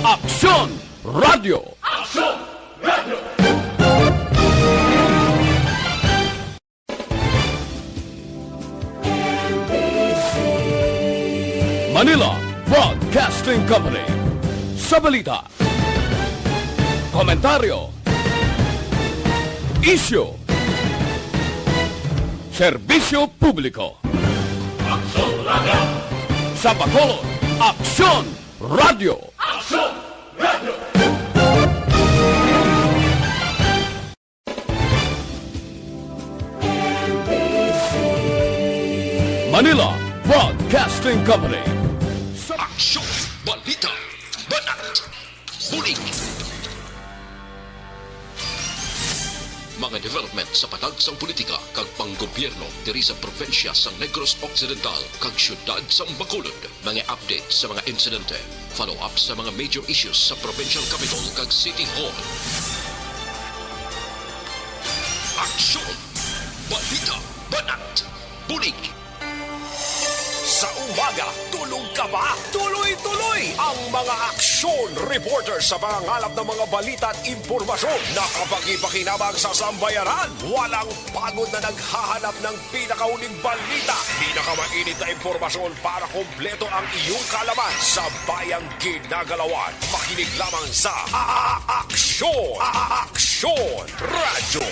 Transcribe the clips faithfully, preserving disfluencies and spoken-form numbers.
Aksyon Radio. Aksyon Radio. Manila Broadcasting Company. Sa balita, komentaryo, isyu, serbisyo publiko. Aksyon Radio. Sa Bacolod, Aksyon Radio. Aksyon Radio. Manila Broadcasting Company. Sa aksyon, balita, banat, bulig. Mga development sa patag sang politika kag panggobyerno diri sa probinsya sang Negros Occidental kag siyudad sang Bacolod. Mga update sa mga insidente, follow-up sa mga major issues sa provincial capital kag city hall. Aksyon! Balita! Banat! Bulig! Sa umaga, tulog ka ba? Tuloy-tuloy ang mga aksyon reporter sa pangangalap ng mga balita at impormasyon na kapakipakinabang sa sambayanan. Walang pagod na naghahanap ng pinakahuling balita, pinakamainit na impormasyon para kompleto ang iyong kaalaman sa bayang ginagalawan. Makinig lamang sa A-, A-, Aksyon! A-, A-, Aksyon Radyo!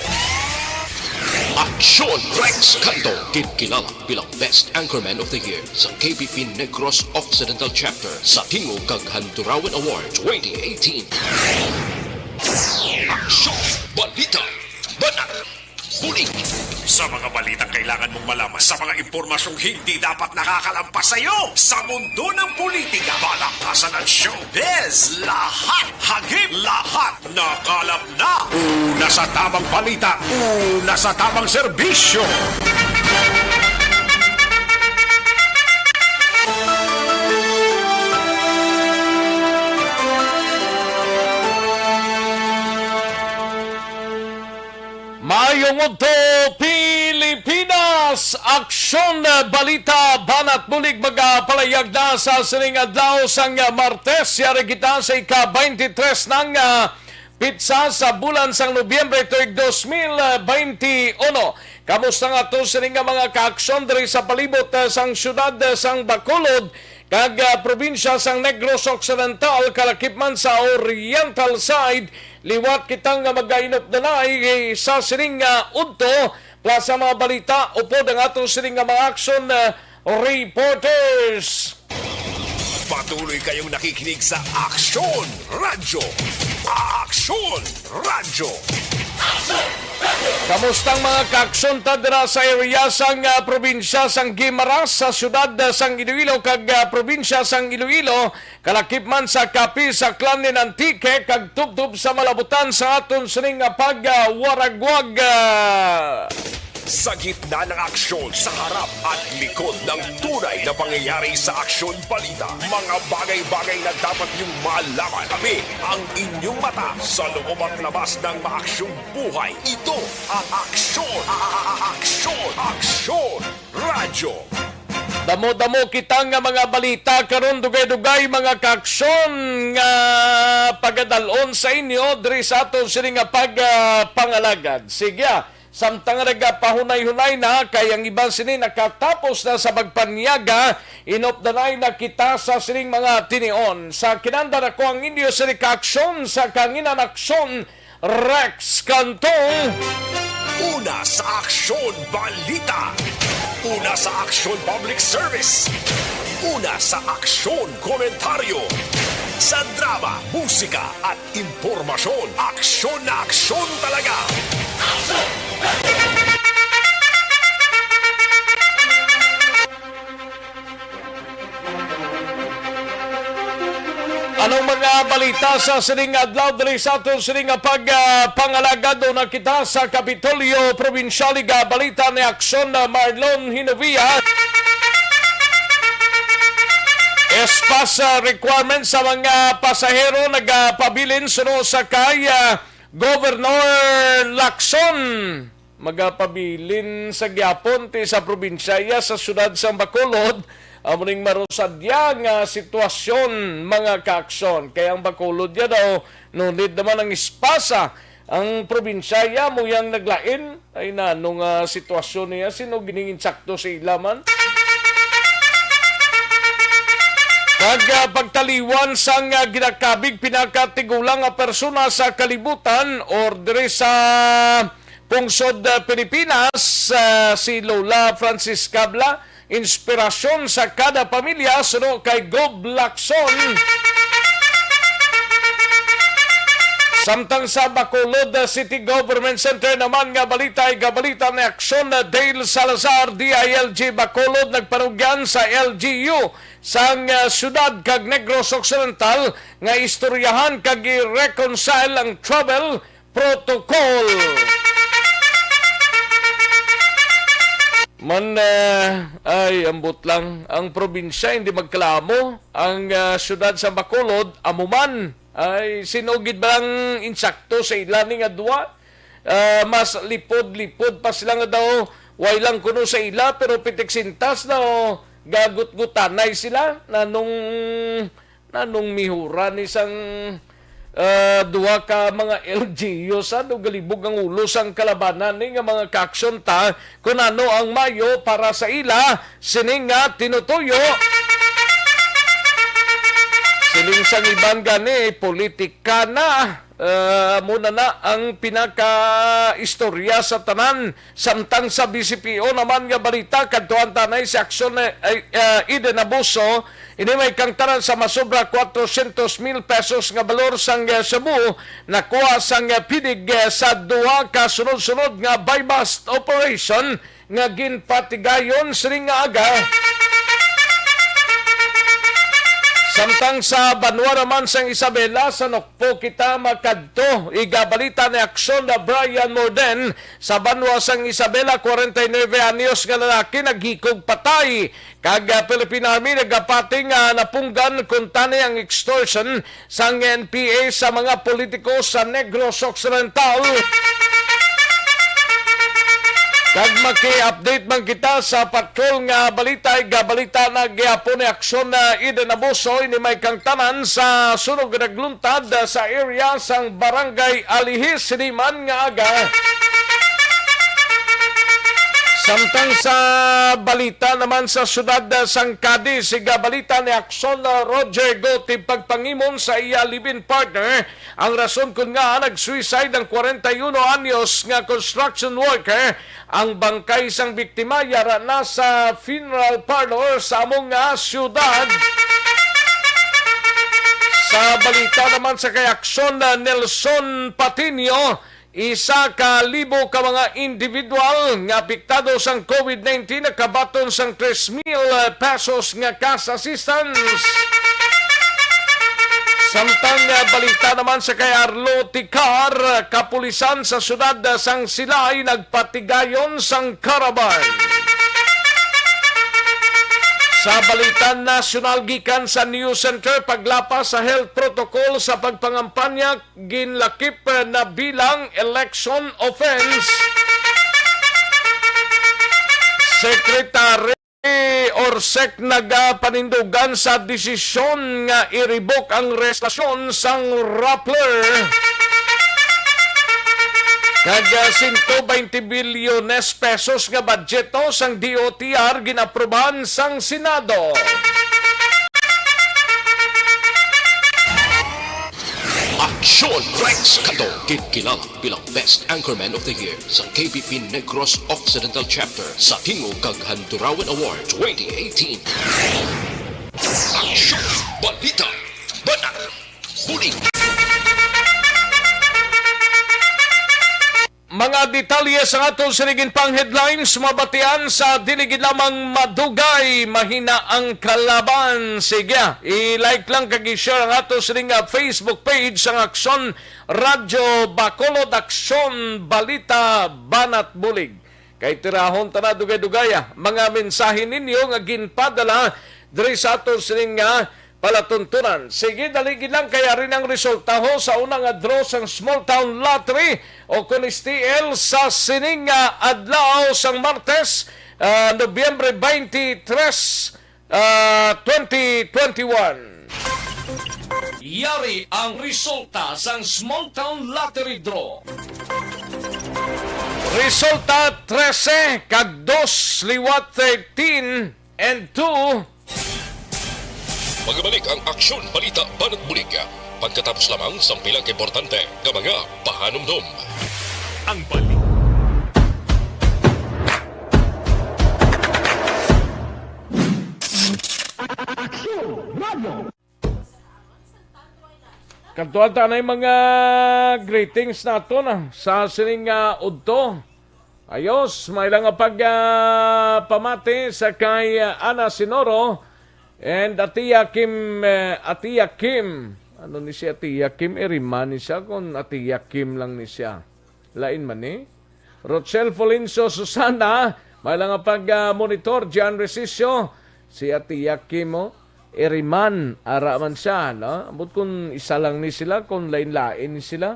Aksyon Rex Canto, ginkilala bilang Best Anchorman of the Year sa K B P Negros Occidental Chapter sa Tingog kag Handurawan Award twenty eighteen. Aksyon! Balita! Banat! Bulig! Sa mga balitang kailangan mong malaman, sa mga impormasyong hindi dapat nakakalampas sa iyo, sa mundo ng politika, palakasan at showbiz, lahat, hagip, lahat, nakalap na. Una sa tamang balita, una sa tamang serbisyo. Maayong udto, Pilipinas! Aksyon, balita, banat bulig magapalayag na sa sining adlaw sang Martes. Yari kita sa ika-twenty-three nang, ah, pitsa sa bulan sang Nobyembre tuig dos mil twenty-one. Kamusta nga to sining nga mga kaaksyon diri sa palibot, ah, sang siyudad, ah, sang Bacolod? Kag, ah, probinsya sang Negros Occidental, kalakip man sa Oriental side, liwat kita nga magainop na na, eh, sa sining nga udto, plus sa mga balita, upod ang ato sining nga mga aksyon, ah, reporters. Patuloy kayong nakikinig sa Aksyon Radyo. Aksyon Radyo. Kamusta ang mga kaaksyon ta dira sa area sang, ah, probinsya sang Guimaras, sa siyudad, ah, sang Iloilo kag, ah, probinsya sang Iloilo, kalakip man sa Capiz, Aklan, Antique, kag tubtob sa malabutan sa aton sining nga pagwaragwag, ah. Sa gitna ng aksyon, sa harap at likod ng tunay na pangyayari sa Aksyon Balita, mga bagay-bagay na dapat niyong malaman. Kami ang inyong mata sa loob at labas ng maaksyong buhay. Ito ang Aksyon, a-, a-, a-, Aksyon, Aksyon Radyo. Damo-damo kita nga mga balita karon, dugay-dugay mga kaaksyon nga pagadalon sa inyo diri sa aton sini nga pag, ah, pangalagad. Sige, ah, samtang nagapahunay-hunay na, kay ang iban sini nakatapos na sa pagpanyaga, inop na na kita sa sining mga tinion. Sa kinanda nako ang inyo sini kaaksyon sa kanginan aksyon, Rex Cantong. Una sa Aksyon Balita. Una sa Aksyon Public Service. Una sa Aksyon Komentaryo. Sa drama, musika, at impormasyon, aksyon na aksyon talaga. Anong mga balita sa sining adlaw diri sa aton sining nga pag, ah, pangalagad? Una kita sa Kapitolyo Probinsyal, iga balita ni Aksyon, ah, Marlon Hinovia. Espas, ah, requirements sa mga pasahero nagapabilin suno sa kay, ah, Governor Lacson. Magapabilin sa gyapon ti sa probinsya iya sa siyudad sang Bacolod, Amo ning marusadya nga sitwasyon, mga kaaksyon. Kay ang Bacolod ya daw, nunit naman ang Espasa, ang probinsya ya mo yang naglain. Ay, nano nga sitwasyon niya? Sino gining insakto sa ila man? Kag, ah, pagtaliwan sang, ah, ginakabig pinakatigulang nga persona sa kalibutan or diri sa pungsod, ah, Pilipinas, ah, si Lola Francisca Bla, inspirasyon sa kada pamilya, suno kay Gob Lacson. Samtang sa Bacolod, ah, City Government Center naman nga balita, igabalita ni Aksyon, ah, Dale Salazar, D I L G Bacolod, nagpanugyan sa L G U sang, ah, syudad kag Negros Occidental nga istoryahan kag i-reconcile ang travel protocol. Man, ah, ay, ambot lang. Ang probinsya hindi magkalamo. Ang, ah, syudad sa Bacolod, amo man. Ay, sino gid ba ang insakto sa ila ni nga duwa? Ah, mas lipod-lipod pa sila nga daw, way lang kuno sa ila, pero pitik sintas daw, gagutgutanay sila. Nanong, nanong mihura ni sang, ah, duha ka mga L G U sa, no, galibog ang ulo sang kalabanan ni nga mga kaaksyon ta, kung ano ang mayo para sa ila, sining nga tinutuyo. Sining sang iban gani, politika na. Ah, amo na na ang pinaka-istorya sa tanan. Samtang sa B C P O naman nga balita, kadtuan tanay si Aksyon, eh, ay, ah, Eden Abuso, ini may kangtanan sa masobra cuatrocientos mil pesos nga balor sang, eh, shabu nakuha sang, eh, pidig, eh, sa duha ka sunod-sunod nga buy-bust operation nga ginpatigayon sining nga aga. Samtang sa banwa naman sang Isabela, sa Nokpo kita makadto. Igabalita ni Aksyon na Brian Morden, sa banwa sang Isabela, kwarenta y nuebe anyos nga lalaki naghikog patay. Kag, ah, Philippine Army nagapati nga napunggan kuntani ang extortion sang N P A sa mga politiko sa Negros Occidental. Kag maki-update man kita sa patrol nga balita, igabalita na gihapon ni Aksyon na Eden Abuso, ini may kangtanan sa sunog nga nagluntad sa area sang Barangay Alihis, siniman nga aga. Samtang sa balita naman sa siyudad sang Cadiz, igabalita ni Aksyon Roger Goti pagpangimon sa iya live-in partner. Ang rason kun ngaa nag-suicide ang kwarenta y uno anyos nga construction worker, ang bangkay sang biktima yara na sa funeral parlor sa amo nga siyudad. Sa balita naman sa kay Aksyon, Nelson Patiño, isa ka libo ka mga individual nga apektado sang COVID nineteen nakabaton sang tres mil pesos nga cash assistance. Samtang, ah, balita naman sa kay Arlo Ticar, kapulisan sa siyudad sang Silay nagpatigayon sang caravan. Sa balita nasyonal gikan sa News Center, paglapas sa health protocol sa pagpangampanya ginlakip na bilang election offense. Secretary Orsec nagapanindugan sa desisyon nga i-revoke ang relasyon sang Rappler. Kag, ah, sento baynte bilyones pesos nga budgeto sang D O T R ginaprubahan sang Senado. Aksyon Rex Kato, ginkilala bilang Best Anchorman of the Year sa K B P Negros Occidental Chapter sa Tingog kag Handurawan Award twenty eighteen. Aksyon! Balita! Banat! Bulig! Mga detalye sa aton sining pang headlines, mabatian sa dili gid lamang madugay, mahina ang kalaban. Sige, i-like lang kag i-share ang ato sining, ah, Facebook page sang Aksyon Radyo Bacolod, Aksyon Balita Banat Bulig. Kay tirahon ta na dugay-dugay, ah, mga mensahe ninyo nga ginpadala diri sa aton sining, ah, palatuntunan. Sige, dali gid lang kay ari ang resulta ho sa una nga draw sang Small Town Lottery o kon S T L sa sining nga adlaw sang Martes, ah, Nobyembre twenty-three, ah, twenty twenty-one. Yari ang resulta sang Small Town Lottery Draw. Resulta trese kag dos liwat thirteen and two. Magabalik ang Aksyon Balita Banat Bulig pagkatapos lamang sang pila ka importante nga mga pahanumdom. Ang balik. Aksyon Radio. Kadto ta na yung mga greetings nato na sa sining, ah, udto. Ayos, may lang nga pag, ah, pamati sa kay, ah, Ana Sinoro and Atiya Kim, eh, Atiya Kim. Ano ni si Atiya Kim? Iriman ni siya kung Atiya Kim lang ni siya. Lain man ni. Rochelle Folencio Susana, may lang nga pag, ah, monitor, Gian Resicio, si Atiya Kim, oh. Iriman, ara man siya, no? Ambot kung isa lang ni sila, kung lain-lain ni sila.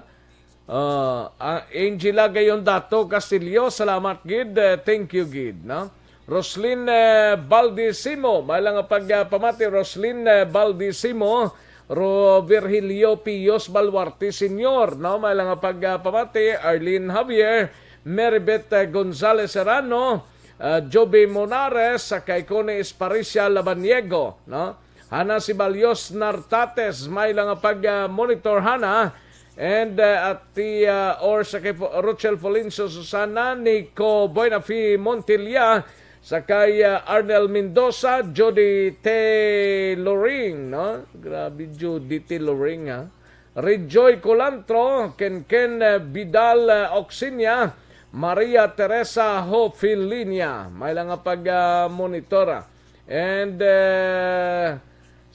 Ah, ah, Angela Gayon Dato Castillo, salamat gid, eh, thank you gid, no? Roslyn, eh, Baldisimo, may lang nga pag, ah, pamati, Roslyn, eh, Baldisimo, Ro Virgilio Pios Baluarte Senior, no? May lang nga pag, ah, pamati, Arlene Javier, Meribet, eh, Gonzalez Serrano, ah, Joby Monares, sa kay Connie Esparicia Labaniego, no? Hana si Balios Nartates, may lang nga pag, ah, monitor, Hana. And, uh, at the, uh, or sa kay Fo-, Rochelle Folencio Susana, Nico Buenafe Montilla, sa kay, uh, Arnel Mendoza, Judy T. Loring, no? Grabe, Judy T. Loring, ha? Rejoy Colantro, Ken Ken, uh, Vidal, uh, Oxinia, Maria Teresa Hofilinia. May lang nga pag, uh, monitor, ah. And, uh,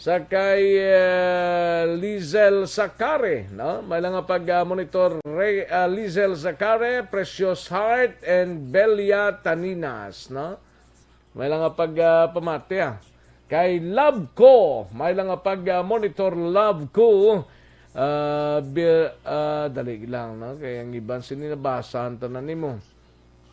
sa kay, uh, Lizel Zacare, no? May lang nga pag, uh, monitor, Ray, uh, Lizel Zacare, Precious Heart, and Belia Taninas, no? May lang nga pag, uh, pamati, ah. Kay Love Ko, may lang nga pag, uh, monitor, Love Ko. Uh, bi-, uh, dali lang, no? Kay ang iban sini nabasahan tanan nimo.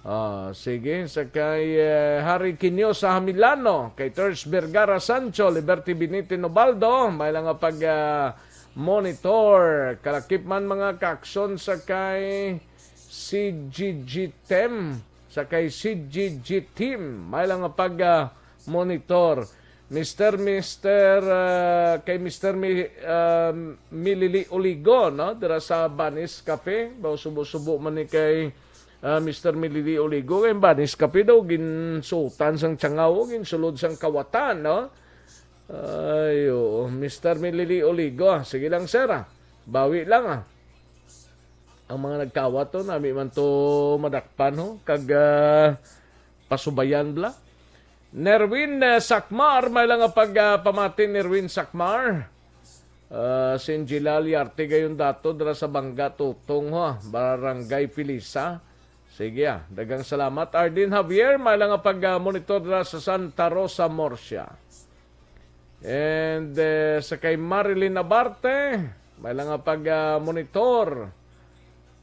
Ah, sige, sa kay, eh, Harry Quinosa Hamilano, kay Ters Vergara Sancho, Liberty Benitez Nobaldo, may lang nga pag, ah, monitor. Kalakip man mga kaaksyon sa kay C G G Tem, sa kay C G G Team, may lang nga pag, ah, monitor. Mister, Mister, ah, kay Mister Mi-, ah, Milili Oligo, no? Dira sa Banis Cafe, ba subo-subo man ni kay, ah, Mister Milili Oligo, kay Banis Cafe daw ginsutan sang tiyangaw, ginsulod sang kawatan, no? Ay, oo. Mister Milili Oligo, ah. Sige lang, sir, ah. Bawi lang, ah. Ang mga nagkawat to, nami man to madakpan, ho? Kag, ah, pasubayan bala. Nerwin, eh, Sakmar, may lang nga pag, ah, pamati, Nerwin Sakmar. Ah, Sinjila Liarte gayon dato dira sa Bangga Tutong, ho, Barangay Felisa. Sige, ah, daghang salamat. Ardin Javier, may lang nga pag, ah, monitor dira sa Santa Rosa, Murcia. And, eh, sa kay Marilyn Abarte, may lang nga pag, ah, monitor.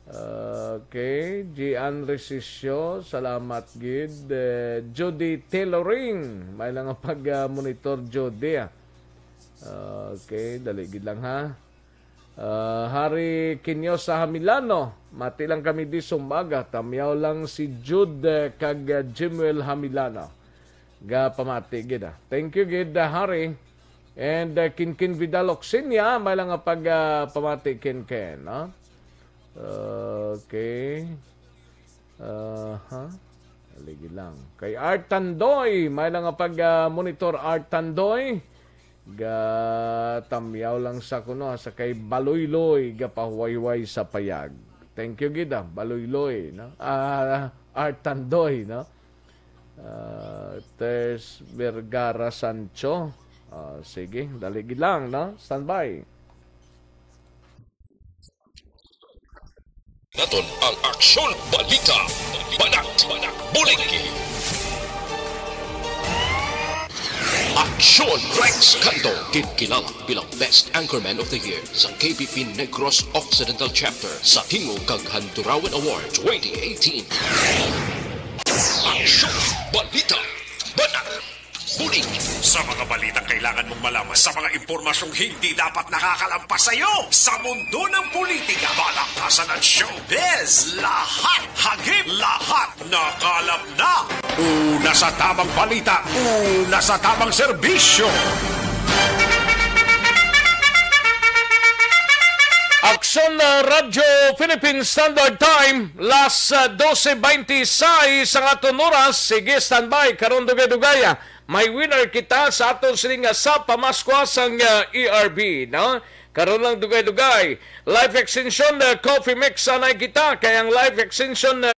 Okay, Gian Resisio, salamat gid. Eh, Judy Tailoring, may lang nga pag, ah, monitor, Judy, ah. Okay, dali gid lang, ha. Ah, Harry Quinosa Hamilano, mati lang kami di sumbaga, tamyaw lang si Jude, eh, kag, ah, Jimuel Hamilano. Ga pamati gid, ah. Thank you gid, ah, Harry. And, uh, Kinkin Vidal Oxinia, may lang nga pag, uh, pamati, Kinkin, no? Okay. Aha. Haligi lang. Kay Art Tandoy, may lang nga pag, uh, monitor, Art Tandoy. Ga tamyaw lang sa kuno, sa kay Baloyloy, ga pahuway-huway sa payag. Thank you gid, ah, Baloyloy, no? Ah, Art Tandoy, no? Ah, Ters Vergara Sancho. Ah, sige, dali gid lang, no? Standby. Naton ang Aksyon Balita. Banat, Banat, Bulig. Aksyon Rex Cando, ginkilala bilang Best Anchorman of the Year sa K B P Negros Occidental Chapter sa Tingog kag Handurawan Award twenty eighteen. Aksyon Balita. Banat. Tuloy sa mga balitang kailangan mong malaman, sa mga impormasyong hindi dapat nakakalampas sa iyo. Sa mundo ng politika, balaktasan at showbiz, lahat hagip, lahat nakalap na. Una sa tamang balita, una sa tamang serbisyo. Aksyon, uh, Radyo Philippine Standard Time, las, uh, dose beintisais ang aton oras. Sige, standby, karon dugay-dugay, ah. May winner kita sa aton sining nga sa pamaskwa sang, ah, E R B, no? Karon lang dugay-dugay. Life Extension, ah, Coffee Mix, anay kita. Kay ang Life Extension, ah,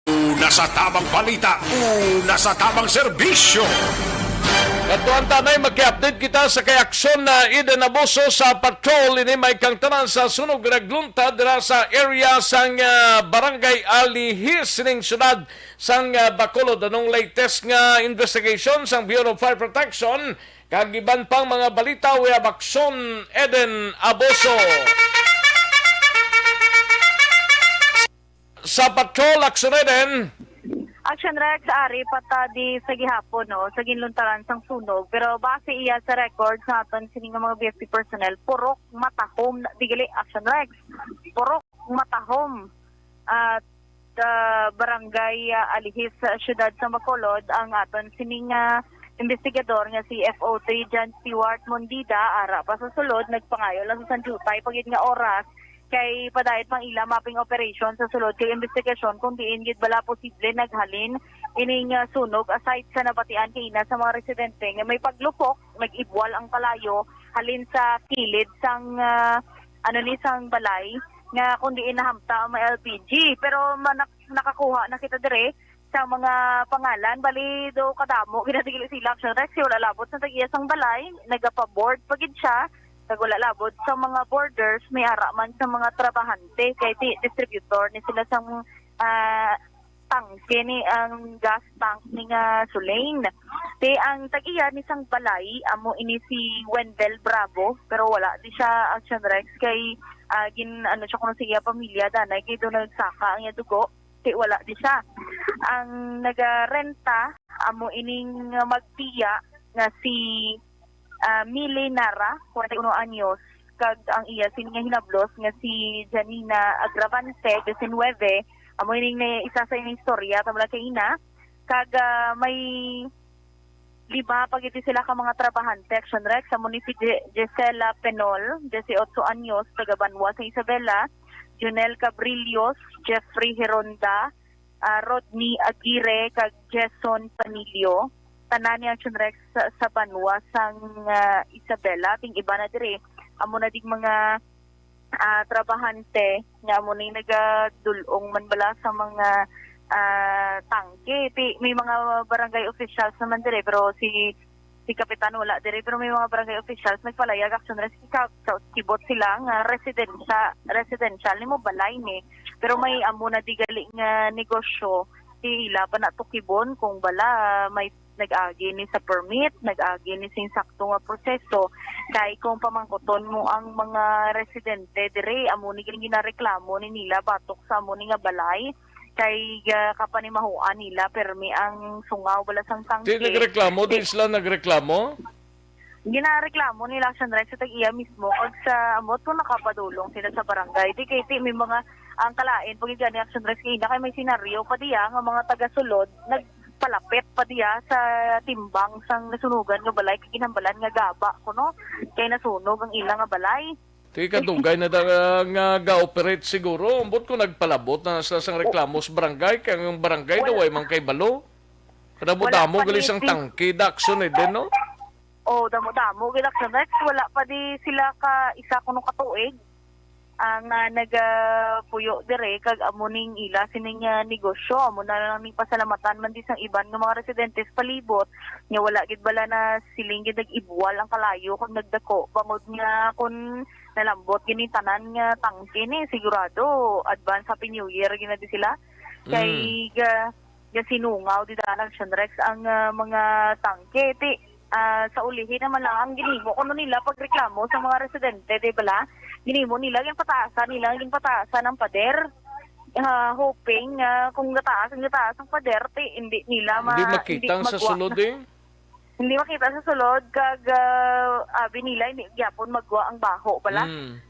Una sa tamang balita, una sa tamang serbisyo. Katuan tanay, maki-update kita sa kay aksyon na Eden Abuso sa patrol. Ini may kangtanan sa sunog nga nagluntad dira sa area sang, ah, Barangay Alihis ning siyudad sang, ah, Bacolod. Anong latest nga investigation sang Bureau of Fire Protection? Kag iban pang mga balita, we have Aksyon Eden Abuso. Sa patrol, Aksyon Eden. Action Rex, ari pa ta di sa gihapon, no, sa ginluntaran sang sunog. Pero base iya sa record sa aton sini nga mga B F P personnel, purok matahom na, di gali, Action Rex, purok matahom. At, ah, Barangay, ah, Alihis, sa siyudad sa Bacolod, ang aton sining, ah, investigador nga si F O three John Stewart Mondida, ara pa sa sulod, nagpangayo lang sa sandiutay pa gid nga oras kay padait pang ila mapping operation sa sulod kay investigasyon kung diin gid bala posible naghalin ining, ah, sunog, aside sa nabatian kaina sa mga residente nga may paglupok, nag-ibwal ang kalayo halin sa kilid sang, ah, ano ni, sang balay nga kung diin nahamta ang may L P G. Pero manak-, nakakuha na kita dire sa mga pangalan. Bali, do kadamo ginatigili sila, Action Rex, kay wala labot sa tag-iya sang balay, nagapa-board pa gid siya. Kag wala labot sa mga boarders, may ara man sa mga trabahante, kay ti-, distributor ni sila sang, ah, tangke ni, ang gas tank ni nga Sulain. Ti ang tag-iya ni sang balay, amo ini si Wendell Bravo, pero wala di siya, Action Rex, kay, ah, gin-, ano siya kuno sa iya pamilya, danay kay do nagsaka ang iya dugo, ti wala di siya. Ang nagarenta, amo ining magtiya nga si, ah, Mili Nara, kwarenta y uno anyos, kag ang iya sini nga hinablos nga si Janina Agravante, diecinueve, amo ining ni-, isa sa ining istorya, tama lang kaina. Kag, ah, may lima pa gid sila ka mga trabahante, Action Rex, amo ni si Je-, Gisela Penol, dieciocho anyos, taga Banwa sa Isabela, Junel Cabrillos, Jeffrey Heronda, ah, Rodney Aguirre, kag Jason Panilio. Tanan ni Action Rex sa, sa Banwa sang, ah, Isabela. Ting iba na diri, amo na ding mga, ah, trabahante nga amo ni nagadul-ong man bala sa mga, ah, tangke. Ti, may mga barangay officials naman diri, pero si, si Kapitan wala diri, pero may mga barangay officials nagpalayag, Action Rex, ka, ka, kibot sila nga residensya-, residential ni mo balay ni. Pero may amo na di gali nga negosyo, di ila pa natukibon kung bala may nag-agi ni sa permit, nag-agi ni sing sakto nga proseso. Kay kung pamangkuton mo ang mga residente diri, amo ni gid ginareklamo ni nila batok sa amo ni nga balay. Kay, ah, kapanimahuan nila, permi ang sungaw bala sang tangke. Di nagreklamo, di sila nagreklamo? Ginareklamo nila, Action Rex, sa tag-iya mismo, kag sa ambot kung nakapadulong sila sa barangay. Di kay ti, may mga, ang kalain, pag gani, Action Rex, kay ina kay may senaryo pa diya nga mga taga-sulod, nagpalapit pa diya sa timbang sang nasunugan nga balay, kay ginhambalan nga gaba kuno, kay nasunog ang ila nga balay. Ti kadugay na da nga ga-operate siguro. Ambot ko nagpalabot na sila sang reklamo sa barangay, kay ang barangay daw wala, way man kay balo. Kadamo-damo wala pa gali ni sang ti-, tangke, Action Eden, no? O, damo-damo gid, Action Rex. Wala pa di sila ka isa kuno ka tuig ang, ah, nagapuyo dire, kag amo ning ila sining, ah, negosyo. Amo na lang ning pasalamatan man di sang iban nga mga residente sa palibot nga wala gid bala na siling gid nag-ibwal ang kalayo kag nagdako, bangod nga kun nalambot gini tanan nga tangke ni, sigurado advance Happy New Year gid na di sila. Kay Mm. ga-, gasinungaw di daan, Action Rex, ang, ah, mga tangke. Ti, ah, sa ulihi naman lang, ang ginhimo kuno nila pagreklamo sa mga residente, di bala? Ginhimo nila, ginpataasan nila, ginpataasan ang pader. Ah, hoping nga kung gataas, ang gataas ang pader, ti, hindi nila ma-, Hindi makita hindi ang sa magwa. sulod, eh. Hindi makita sa sulod, kag, ah, abi nila, hindi gyapon magwa ang baho bala. Mm.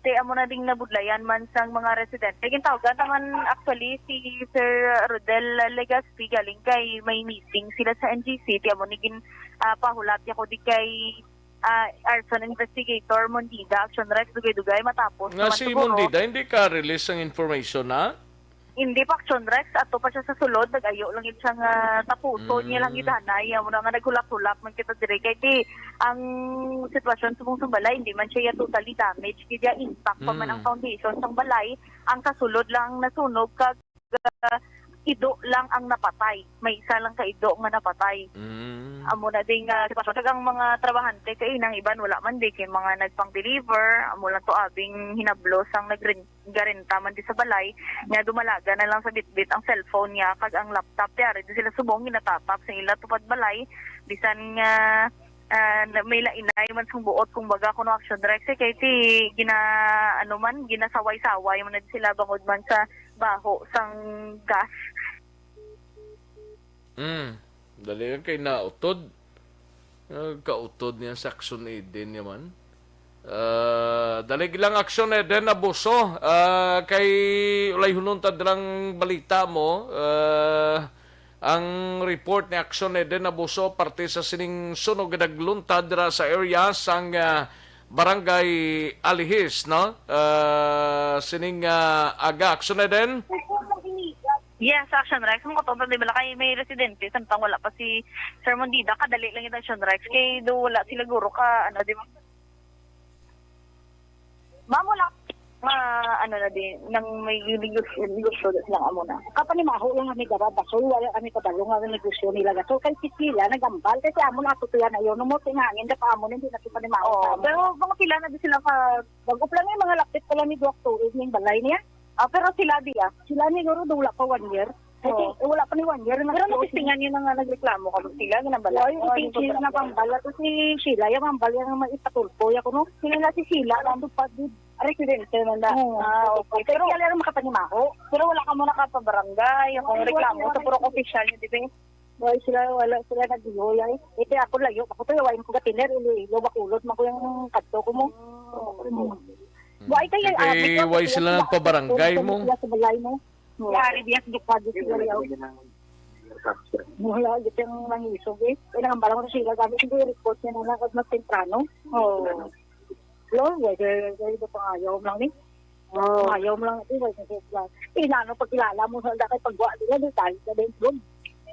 Ti amo na ding nabudlayan man sang mga residente. Gintawgan naman actually si Sir Rodel Legaspi galing kay may meeting sila sa N G C. Ti amo ni gin, ah, pahulat ako di kay, ah, arson investigator Mondida, Action Rex, dugay-dugay matapos Nga naman si siguro. Mondida, hindi ka release ang information, ha? Hindi pa, Action Rex, ato pa siya sa sulod, nag-ayo lang gid siya nga tapuson niya lang Mm. gid anay, amo na nga naghulap-hulap man kita dire. Kay di, ang sitwasyon subong sa balay, hindi man siya totally damage, gid ya, intact pa man ang Mm. foundation sang balay, ang sa sulod lang nasunog, kag, ah, ido lang ang napatay, may isa lang ka ido nga napatay. Mm. Amo na ding, ah, sitwasyon. Kag ang mga trabahante kay nang iban wala man di, kay mga nagpang-deliver, amo lang to abing hinablos ang nagren-, garenta man di sa balay, nga dumalaga na lang sa bitbit ang cellphone niya kag ang laptop. Ti ari di sila subong ginatatap sa ila tupad balay, bisan nga, ah, na-, may lainay man sang buot, kung baga, kuno, Action Rex, eh, kay ti gina-, ano man, ginasaway-saway man na sila bangod man sa baho sang gas. Mm. Dali lang kay nautod. Ah, kautod niya sa Action Eden niya man. Ah, dali lang, Action Eden Abuso. Ah, kay ulay hunon ta lang balita mo. Ah, ang report ni Action Eden Abuso parte sa sining sunog nga nagluntad dira sa area sang, ah, Barangay Alihis, no? Ah, sining, ah, aga, Action Eden? Yes, Action Rex. Ang katong di bala kay may residente, samtang wala pa si Sir Mondida, kadali lang ito, Action Rex. Kay do wala sila guro ka, ano, di ba? Mamo lang, ma-, ano na din, nang may negosyo, negosyo na silang amo na. Kapanimaho lang kami dara, basol, wala kami kabalo nga negosyo nila. So, kay si sila, nagambal, kasi amo na ito yan, ayaw, no mo, tinangin, dapat amo na, hindi na ito panimaho Oo, sa amo. Pero mga pila na di sila ka, bago pa lang yung mga lapit pa lang ni Doc Tuig, yung balay niya. Ah, pero sila di, ah. Sila ni Guro, wala pa one year. I Oo. think, eh, wala pa ni one year. Pero Nag-, natistingan yun na nga nagreklamo ka ba sila? Nga nabala? Wala, yung O, ano itinsin ba? na pambala to si Sheila, yung pambala yung may ipatulpo, yung kuno. Sila na si Sheila, ang tupad di. Residente man na. Oo. Ah, okay. Pero Pero wala rin makapanimaho. Pero wala ka mo nakapabarangay, yung Wala, reklamo wala. Sa puro official niya, di ba? Wala sila, wala sila nagbihoy ay. Ito ako layo, ako to, wala ko gatiner, Iloilo, Bacolod, man ko yung kadto ko mo. Mm. Wala kayo, Kay ah, may wala sila sila nagpabarangay sa mo? Sa balay mo. Yari, diya sa dukado sila yaw. Wala, di kang mangisog eh. Kaya nang balang ko sila, sabi ko, report niya na lang, mas temprano. Oo. Lo, whether, whether ito pangayaw lang ni. Oo. Pangayaw mo lang ito, whether ito lang. Eh, nano, pagkilala mo sa dati, pagwa nila, di tayo sa din, doon.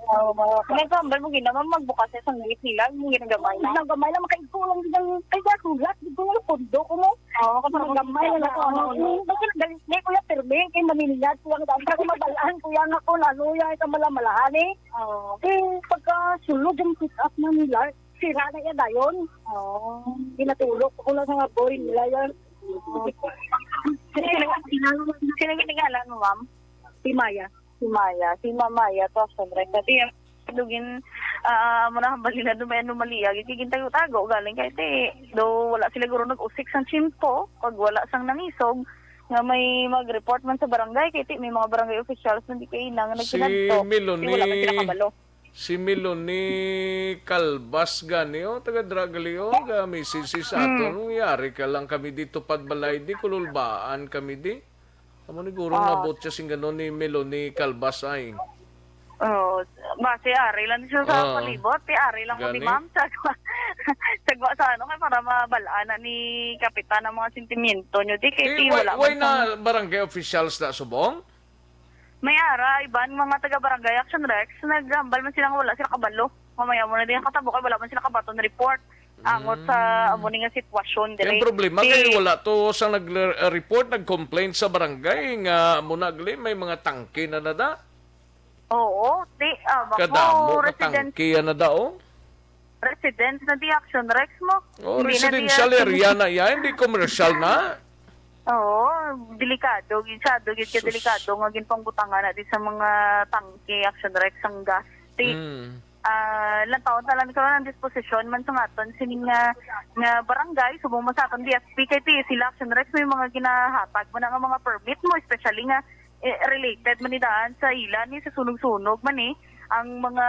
Oo, mga May kambal mo, ginawa, magbukas sa isang gate nila, mo ginagamay na. Nagamay lang, makaigko lang din ang, kaya sulat, di ko nga pondo ko mo. Oo, kapag Nagamay lang ako, ano, ano. Mm, bakit galit ni Kuya Pirmi, kay maminilad ko ang dami, kasi mabalaan ko yan ako, na ano yan, sa malamalahan eh. Oo. Eh, pagka sulod yung pick up na nila, sira na yan dayon. Oo. Pinatulog ko lang sa mga boy nila yan. Oo. Sino, sino, sino ginigalan mo, ma'am? Si Maya. Si Maya. Si Ma'am Maya to, siyempre. Kasi yung dugin, ah, mo na hambal nila, do may anomalya, giging tago-tago, galing kay ti, do wala sila guro nag-usik sang tsimpo, pag wala sang nangisog, nga may mag-report man sa barangay, kay ti, may mga barangay officials man di kay na nga Si nagkinadto, Melanie, di wala man sila kabalo. Si Melanie Calvas gani, oh, taga Dragalio, ga message sa Mm. aton. Nangyari ka lang kami dito, padbalay, di kululbaan kami di. Amo ni guro Ah. nabot siya sing ganon ni Melanie Calvas ay. Oh, base ari lang siya sa Ah. palibot, ti ari lang ko ni Gani? Ma'am. Sa, sa, sa ano, kay para mabalaan na ni Kapitan ang mga sentimiento nyo. Di kay Eh, ti, why, wala why man na tang barangay officials na subong? May ara, iban, mga taga Barangay Action Rex, naghambal man sila nga wala sila kabalo. Mamaya mo na din ang katabo kay wala man sila kabaton report. angot sa Hmm. amo ni nga sitwasyon Kay ang dire. problema Di kay wala to sang nag-report, nag-complain sa barangay nga amo na gali may mga tangke na nada. Oo, di, ah, bako, Kadamo ka resident, tangke na da, oh. resident na di Action Rex mo. Oh, Hindi na di residential Action area na yan, hindi commercial na. Oo, delikado, gid siya, do gid ka Sus. delikado nga ginpangbutangan na di sa mga tangke Action Rex ang gas. Di, Mm. ah, lantawon ta lang karon ang disposisyon man sa aton sini nga, nga barangay, subong man sa aton D F P, kay ti sila Action Rex may mga ginahatag man nga mga permit mo, especially nga, eh, related man ni daan sa ila ni sa sunog-sunog man ni ang mga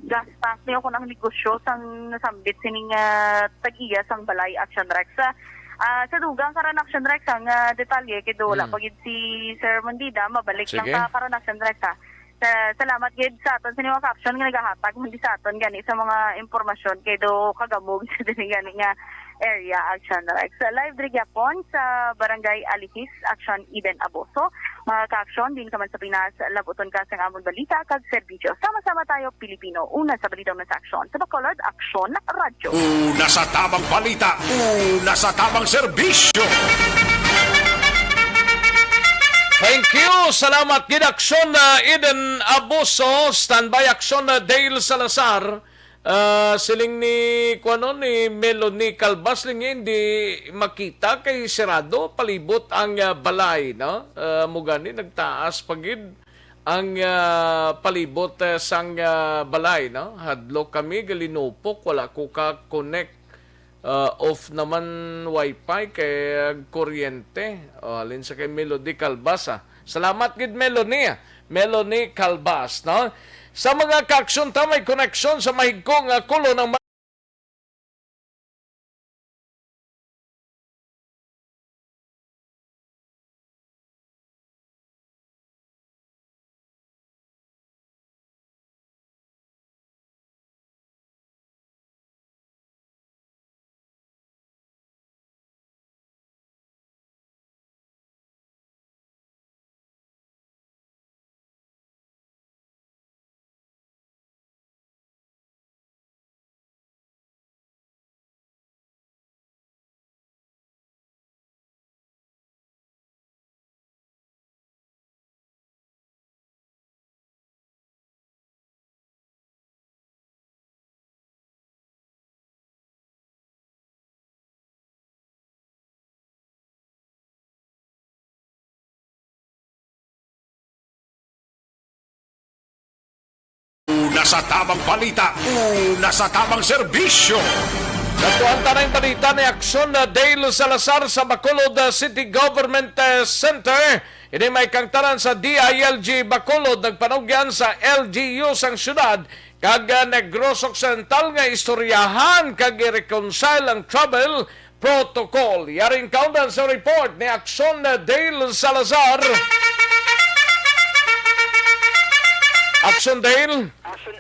gas tank niyo kung ang negosyo sang nasambit sining, ah, tag-iya sang balay Action Rex. Sa, ah, sa dugang karon Action Rex ang, ah, detalye kay do wala Mm. pa gid si Sir Mondida, mabalik lang Sige. ta karon Action Rex, ha. Sa, salamat gid sa aton sa mga caption nga nagahatag man di sa aton gani sa mga impormasyon kay do kagamog sa dili gani nga area Action Rex. Live diri gyapon sa Barangay Alihis, Action Eden Abuso. Mga ka-action, din ka man sa Pinas, labuton ka sa amon balita kag serbisyo. Sama-sama tayo, Pilipino. Una sa balita, una sa aksyon. Sa Bacolod, Aksyon Radyo. Una sa tamang balita, una sa tamang serbisyo. Thank you. Salamat gid, Aksyon, uh, Eden Abuso. Standby, Aksyon, uh, Dale Salazar. Ah, siling ni, kuno, ni Melanie Calvas, siling niya, hindi makita kay sirado palibot ang, ah, balay, no? Ah, mo gani, nagtaas pa gid ang, ah, palibot, ah, sang, ah, balay, no? Hadlok kami, galinupok, wala ko ka-connect. Ah, off naman wifi kay, ah, kuryente. Oh, halin sa kay Melody Calvas, ah. Salamat gid, Melanie. Melanie Calvas, no? Sa mga kaaksyon ta, may koneksyon sa mahigko nga kulo ng ma- Una sa tamang balita, una sa tamang serbisyo. Natuan ta na yung balita ni Aksyon na Dale Salazar sa Bacolod, uh, City Government, uh, Center. Ini may kangtaran sa D I L G Bacolod, nagpanugyan sa L G U sang syudad kag, uh, Negros Occidental nga istoryahan kag i-reconcile ang travel protocol. Yaring kaundan sa report ni Aksyon Dale Salazar. Aksyon Dale. Action,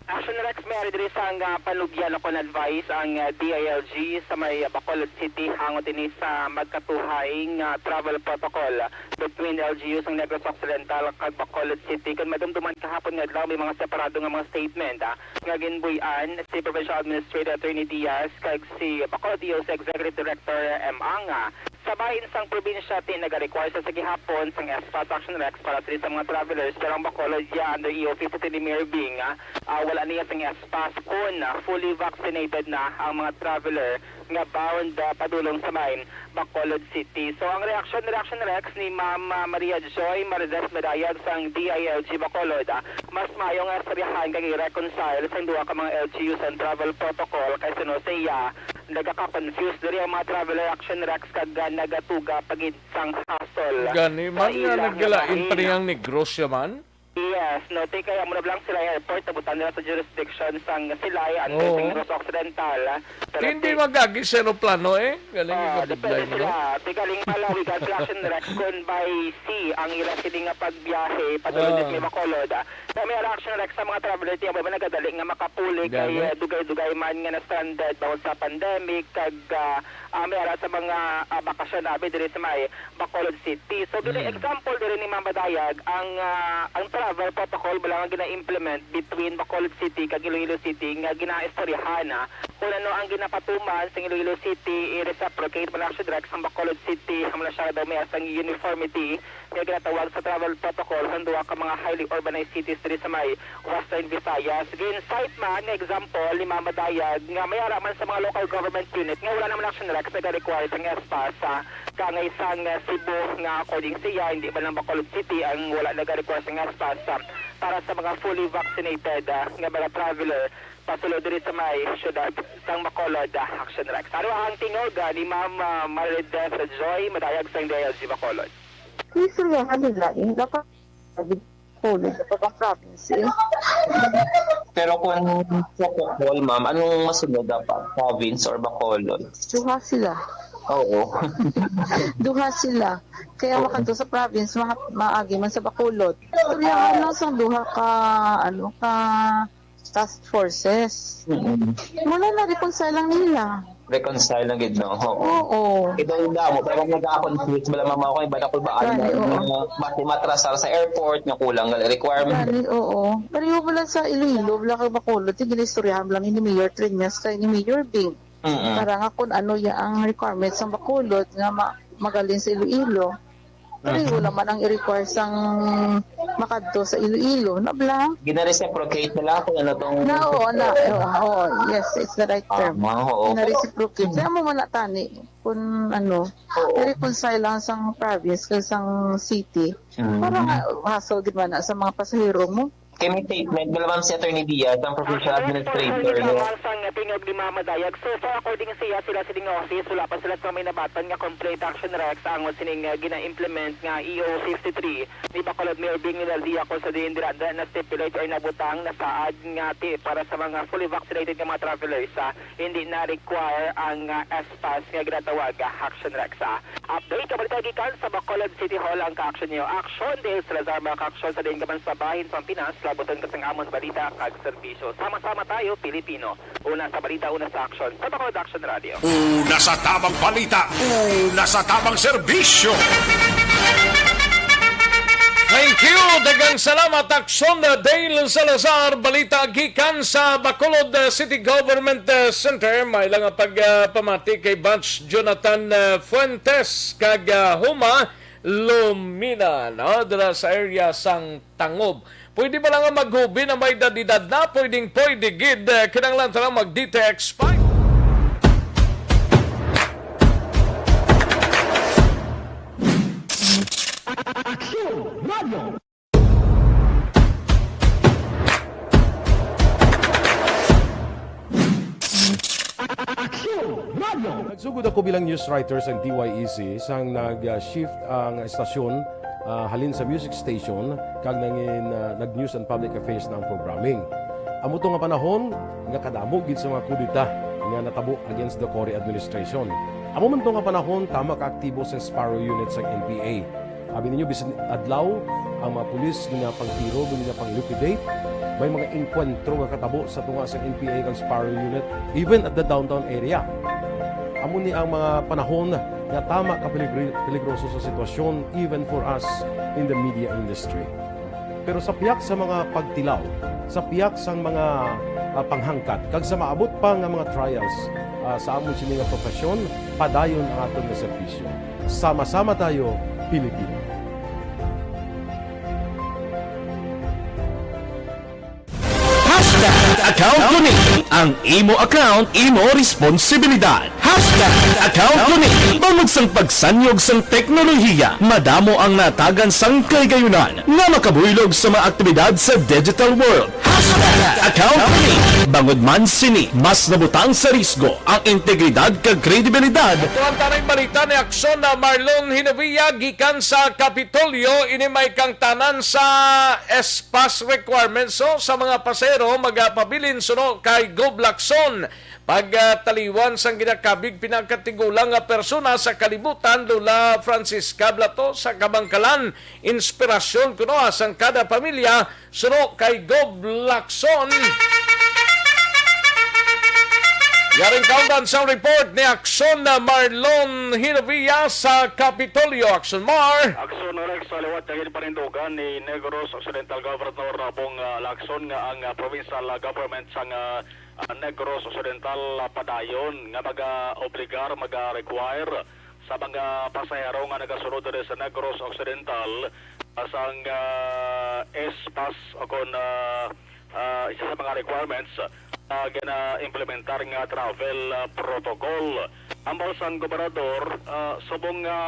Action Rex, may ari diri sa nga panugyan ako na-advise ang, ah, D I L G sa may Bacolod City hango dinhi sa magkatuhay nga travel protocol between L G U sang Negros Occidental kag Bacolod City. Kung madumduman kahapon nga adlaw, may mga separado nga mga statement, ah, nga ginbuy-an si Provincial Administrator Attorney Diaz kag si Bacolod D O C Executive Director M. Anga. Sa bahin sang probinsya, ti nagarequire sa gihapon sang S pass Action Rex para diri sa mga travelers, pero ang Bacolod ya under E O fifty-three ni Mayor Bing, ah, ah, wala niya sang S pass kun, ah, fully vaccinated na ang mga traveler nga bound, ah, padulong sa may Bacolod City. So, ang reaksyon, reaksyon, Rex, ni Ma'am, ah, Maria Joy Marides Medayag sang D I L G Bacolod, ah, mas maayo nga istoryahan kag i-reconcile sang duha ka mga L G U sang travel protocol kaysa no siya nagaka-confuse diri ang mga traveler, Action Rex, kag, ah, nagatuga pa gid sang hassle Gani sa man nga ilang nagkalain pa bahin. Niyang Negros siya man? Yes, no, ti kay amo na lang sila airport, nabutan nila sa jurisdiction sang Silay, under Oo. Negros Occidental. Pero Hindi ti- magagi sa eroplano, eh. Galing Ah, yung depende kabudlay mo, sila. no? Ti galing pala, we got Action Rex, kung by sea ang ila sini nga pagbiyahe, padulong Ah. dito may Bacolod, ah. Kaya may Action Rex sa mga traveler, ti amo ba nagadali nga makapuli kay, Gani. eh, dugay-dugay man nga na-stranded bangod sa pandemic, kag, ah, ah, may ara sa mga, ah, bakasyon, abi, diri sa may Bacolod City. So, gini Mm. example diri ni Ma'am Madayag, ang, ah, ang travel protocol bala nga gina-implement between Bacolod City kag Iloilo City nga ginaistoryahan, ah, kung ano ang ginapatuman sang Iloilo City i-reciprocate man, Action Rex, ang Bacolod City, amo na siya daw may sang uniformity nga ginatawag sa travel protocol sa duha ka mga highly urbanized cities diri sa may Western Visayas. Gin-cite man nga example ni Ma'am Madayag nga may ara man sa mga local government unit nga wala naman, Action Rex, nag-require sang S-PASS, ah, kaangay sang, ah, Cebu nga, according siya, hindi man lang Bacolod City ang wala nag-require sang S-PASS, ah, para sa mga fully vaccinated, ah, nga mga traveler pasulod diri sa may siyudad sang Bacolod, ah, Action Rex. Aro ang tingog, ah, ni Ma'am, ah, Marideth Joy Madayag sang D I L G Bacolod. Istoryahan nila, eh. Dapat Bacolod, dapat ang province, eh. Pero kung protocol, ma'am, anong masunod dapat? Province or Bacolod? Duha sila. Oo. Duha sila. Kaya Oo. makadto sa province, ma-, maagi man sa Bacolod. Istoryahan lang sa duha ka, ano, ka task forces. Mm-mm. Wala na, reconcile lang nila. Reconcile lang gid, no? Oo. Oo. Ito yung damo, pero kung nagka-confuse, wala mama ko, iba na ko ba, ano, Gani, oo. na, mas matrasar sa airport, nga kulang nga requirement. Gani, oo. Pareho pala sa Iloilo, wala kang Bacolod, yung ginaistoryahan lang ni Mayor Treñas kay ni Mayor Bing. Mm-mm. Para nga kung ano ya ang requirements sa Bacolod nga ma-, magaling sa Iloilo. Pareho Mhm. naman ang i-require sang makadto sa Iloilo, na bala? Gina-reciprocate nila kung ano tong Na, oo, na, oo, oo, yes, it's the right term. Ah, oo. Gina-reciprocate. Mhm. Kaya mo man na tani, kung ano, Oo. i-reconcile lang sang province kag sang city. Mhm. Para nga, hassle gid man na sa mga pasahero mo. Kay may statement, wala, ma'am, si Attorney Diaz, ang provincial Ang administrator, sponsor ni no? Kamal sang tingog ni Mama Dayag. So far, according siya, sila sining office, wala pa sila sa may nabatan nga complaint, Action Rex, ang sining, uh, gina-implement nga E O fifty-three ni Bacolod Mayor Bing Legarda, kung sa diin dira na stipulate or nabutang na saad nga ti para sa mga fully vaccinated nga mga travelers, ah, hindi na require ang, ah, S-PASS nga ginatawag, ah, Action Rex, ah. Update ka balita gikan sa Bacolod City Hall ang ka-action niyo. Action, Dale Salazar, mga ka-action sa diin ka man sa bahin sa Pilipinas, labuton ka sang amon balita kag serbisyo. Sama-sama tayo, Pilipino. Una sa balita, una sa action. Sa Bacolod Action Radio. Una sa tamang balita, una sa tamang serbisyo. Thank you. Daghang salamat, Action, Dale Salazar. Balita gikan sa Bacolod, uh, City Government, uh, Center. May lang ang pag, uh, pamati kay Batch Jonathan, uh, Fuentes kag, uh, Huma Lumina, no? Dira sa area sang Tangob. Pwede ba lang nga maghubi na may edad-edad na? Pwedeng pwede gid. Eh, kinahanglan ta lang mag-D T X five. Aksyon Radio. Aksyon Radio. Nagsugod ako bilang news writer sang D Y E C sang nag-shift ang estasyon, ah, halin sa music station kag nangin, ah, nag-news and public affairs na ang programming. Amo to nga panahon nga kadamo gid sa mga kudeta nga natabo against the Cory administration. Amo man to nga panahon tama ka aktibo sa Sparrow Unit sang N P A. Abi ninyo, bisan adlaw, ang mga pulis ginapangtiro, ginapang-liquidate. May mga engkwentro nga katabo sa tunga sa N P A kag Sparrow Unit, even at the downtown area. Amo ni ang mga panahon nga tama ka peligri-, peligroso sa sitwasyon, even for us in the media industry. Pero sa pihak sa mga pagtilaw, sa pihak sang mga, ah, panghangkat, kag sa maabot pa nga mga trials, ah, sa amon sini nga profesyon, padayon ang aton nga serbisyo. Sama-sama tayo, Pilipino. Hashtag account ko ni. Ang imo account, imo responsibilidad. Hashtag account ko ni. Bangod sang pagsanyog sang teknolohiya, madamo ang natagan sang kahigayonan nga makabuylog sa mga aktibidad sa digital world. Hashtag account ko ni. Bangod man sini, mas nabutang sa risgo ang integridad kag kredibilidad. Ito ang tanang balita ni Aksyon na Marlon Hinovia gikan sa Kapitolyo. Ini may kangtanan sa S-PASS requirements, so, sa mga pasahero magapabilin suno kay Gov Lacson. Pagtaliwan sang ginakabig pinakatigulang nga persona sa kalibutan, Lola Francisca Blato, sa kabangkalan, inspirasyon kuno sang kada pamilya, suno kay Gov Lacson. Yaring kaundan sa report ni Aksyon na Marlon Hinovia sa Kapitolyo. Aksyon Mar. Aksyon Rex, sa liwat nga ginpanindugan ni Negros Occidental Governor Bong, ah, Lacson nga ang, ah, provincial, ah, government sang, ah, ah, Negros Occidental, ah, padayon nga mag-obligar, mag-require sa mga pasahero nga nagasunod diri sa Negros Occidental, ah, sang, ah, S-Pass o kon, ah, ah, isa sa mga requirements, ah, gina-implementar nga travel, ah, protocol. Hambal sang gobernador, ah, subong nga,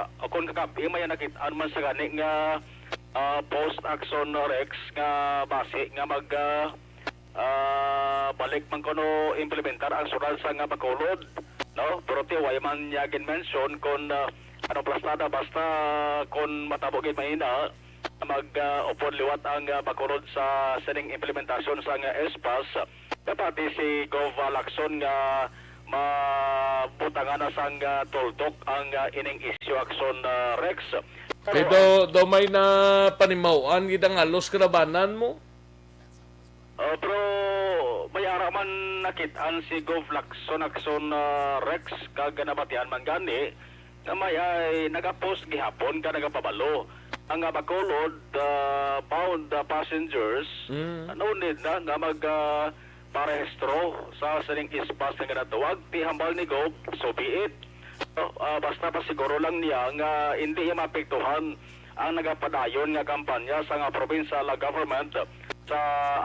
ah, kon kagab-i may nakit-an man sa gani nga, ah, post Aksyon Rex nga basi nga mag, ah, ah, balik man kuno implementar ang sudad sang Bacolod, no? Pero ti, way man niya gin-mention kon, ah, ano plastada, basta kon matabo gid mahina, mag, ah, upod liwat ang, ah, Bacolod sa sining implementasyon sang S-Pass. Dapat si Gov Lacson nga mabutangan na sang, ah, tuldok ang, ah, ining isyu, Aksyon, ah, Rex. Pero Pero daw may na panimaw-an gid ang halos kalabanan mo? Ah, pero may ara man nakit-an si Gov Lacson, Aksyon, ah, Rex, kag nabatian man gani nga may ay nagapost gihapon ka nagapabalo ang, ah, Bacolod, ah, bound, ah, passengers, Mm. no need na nga mag, ah, parehistro sa sining S-Pass nga ginatawag. Ti hambal ni Gov, so be it. So, ah, basta pasiguro lang niya nga hindi niya maapektuhan ang nagapadayon nga kampanya sang provincial government sa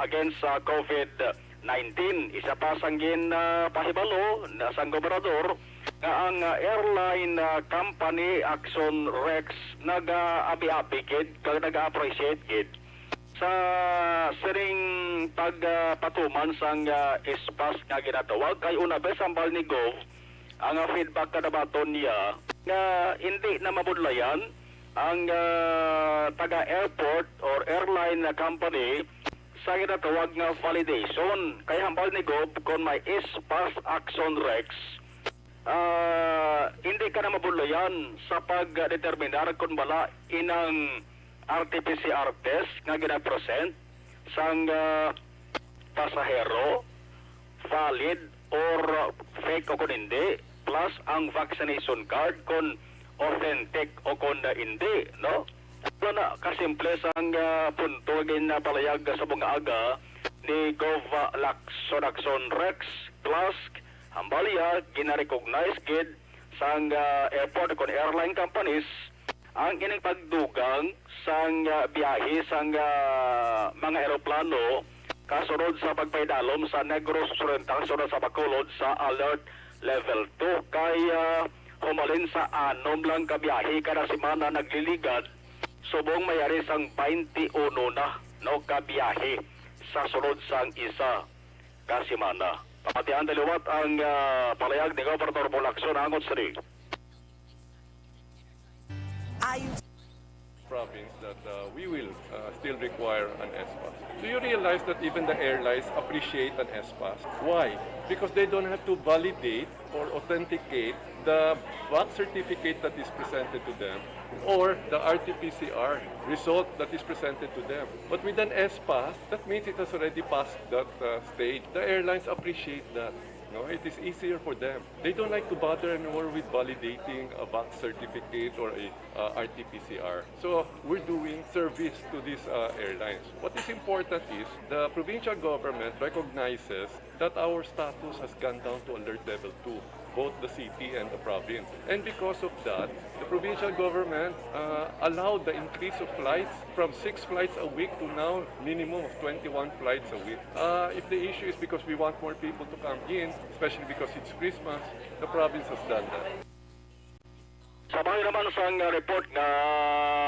against sa COVID nineteen. Isa pa sang gin, ah, pahibalo na sang gobernador nga ang, ah, airline, ah, company Aksyon Rex nag-aabi-abi gid kag nag-appreciate gid sa sining pag, ah, patuman sang, ah, S-Pass nga ginatawag. Kay una, bes, hambal ni Gov, ang, ah, feedback nga nabaton niya nga hindi na mabudlayan ang, ah, taga-airport or airline na company sa ginatawag nga validation. Kay hambal ni Gov, kon may S-Pass Aksyon Rex, ah, hindi ka na mabudlayan sa pagdeterminar kon bala inang R T P C R test nga ginapresent sang, ah, pasahero valid or fake o kon hindi, plus ang vaccination card kon authentic o kon hindi, no? Ano na, kasimple sang, ah, punto ginapalayag sa mga aga ni Gov Lacson Aksyon Rex, plus hambal niya gina-recognize gid sang, ah, airport kon airline companies ang ining pagdugang sang, ah, biyahe sang, ah, mga eroplano kasunod sa pagpaidalom sa Negros Occidental sunod sa Bacolod sa Alert Level two. Kay, ah, humalin sa anom lang ka biyahe kada semana nagliligad, subong may ari sang twenty-one na, no, ka biyahe sa sunod sang isa ka semana. Pamatian ta liwat ang, ah, palayag ni Gobernador Bong Lacson angot sini. Ayon province that, uh, we will, uh, still require an S-Pass. Do you realize that even the airlines appreciate an S-Pass? Why? Because they don't have to validate or authenticate the vax certificate that is presented to them or the R T P C R result that is presented to them. But with an S-Pass, that means it has already passed that, uh, stage. The airlines appreciate that. No, it is easier for them. They don't like to bother anymore with validating a vax certificate or a, uh, R T P C R. So, we're doing service to these, uh, airlines. What is important is the provincial government recognizes that our status has gone down to alert level two, both the city and the province. And because of that, the provincial government, uh, allowed the increase of flights from six flights a week to now minimum of twenty-one flights a week. Uh, if the issue is because we want more people to come in, especially because it's Christmas, the province has done that. Sa bahin naman sang, ah, report nga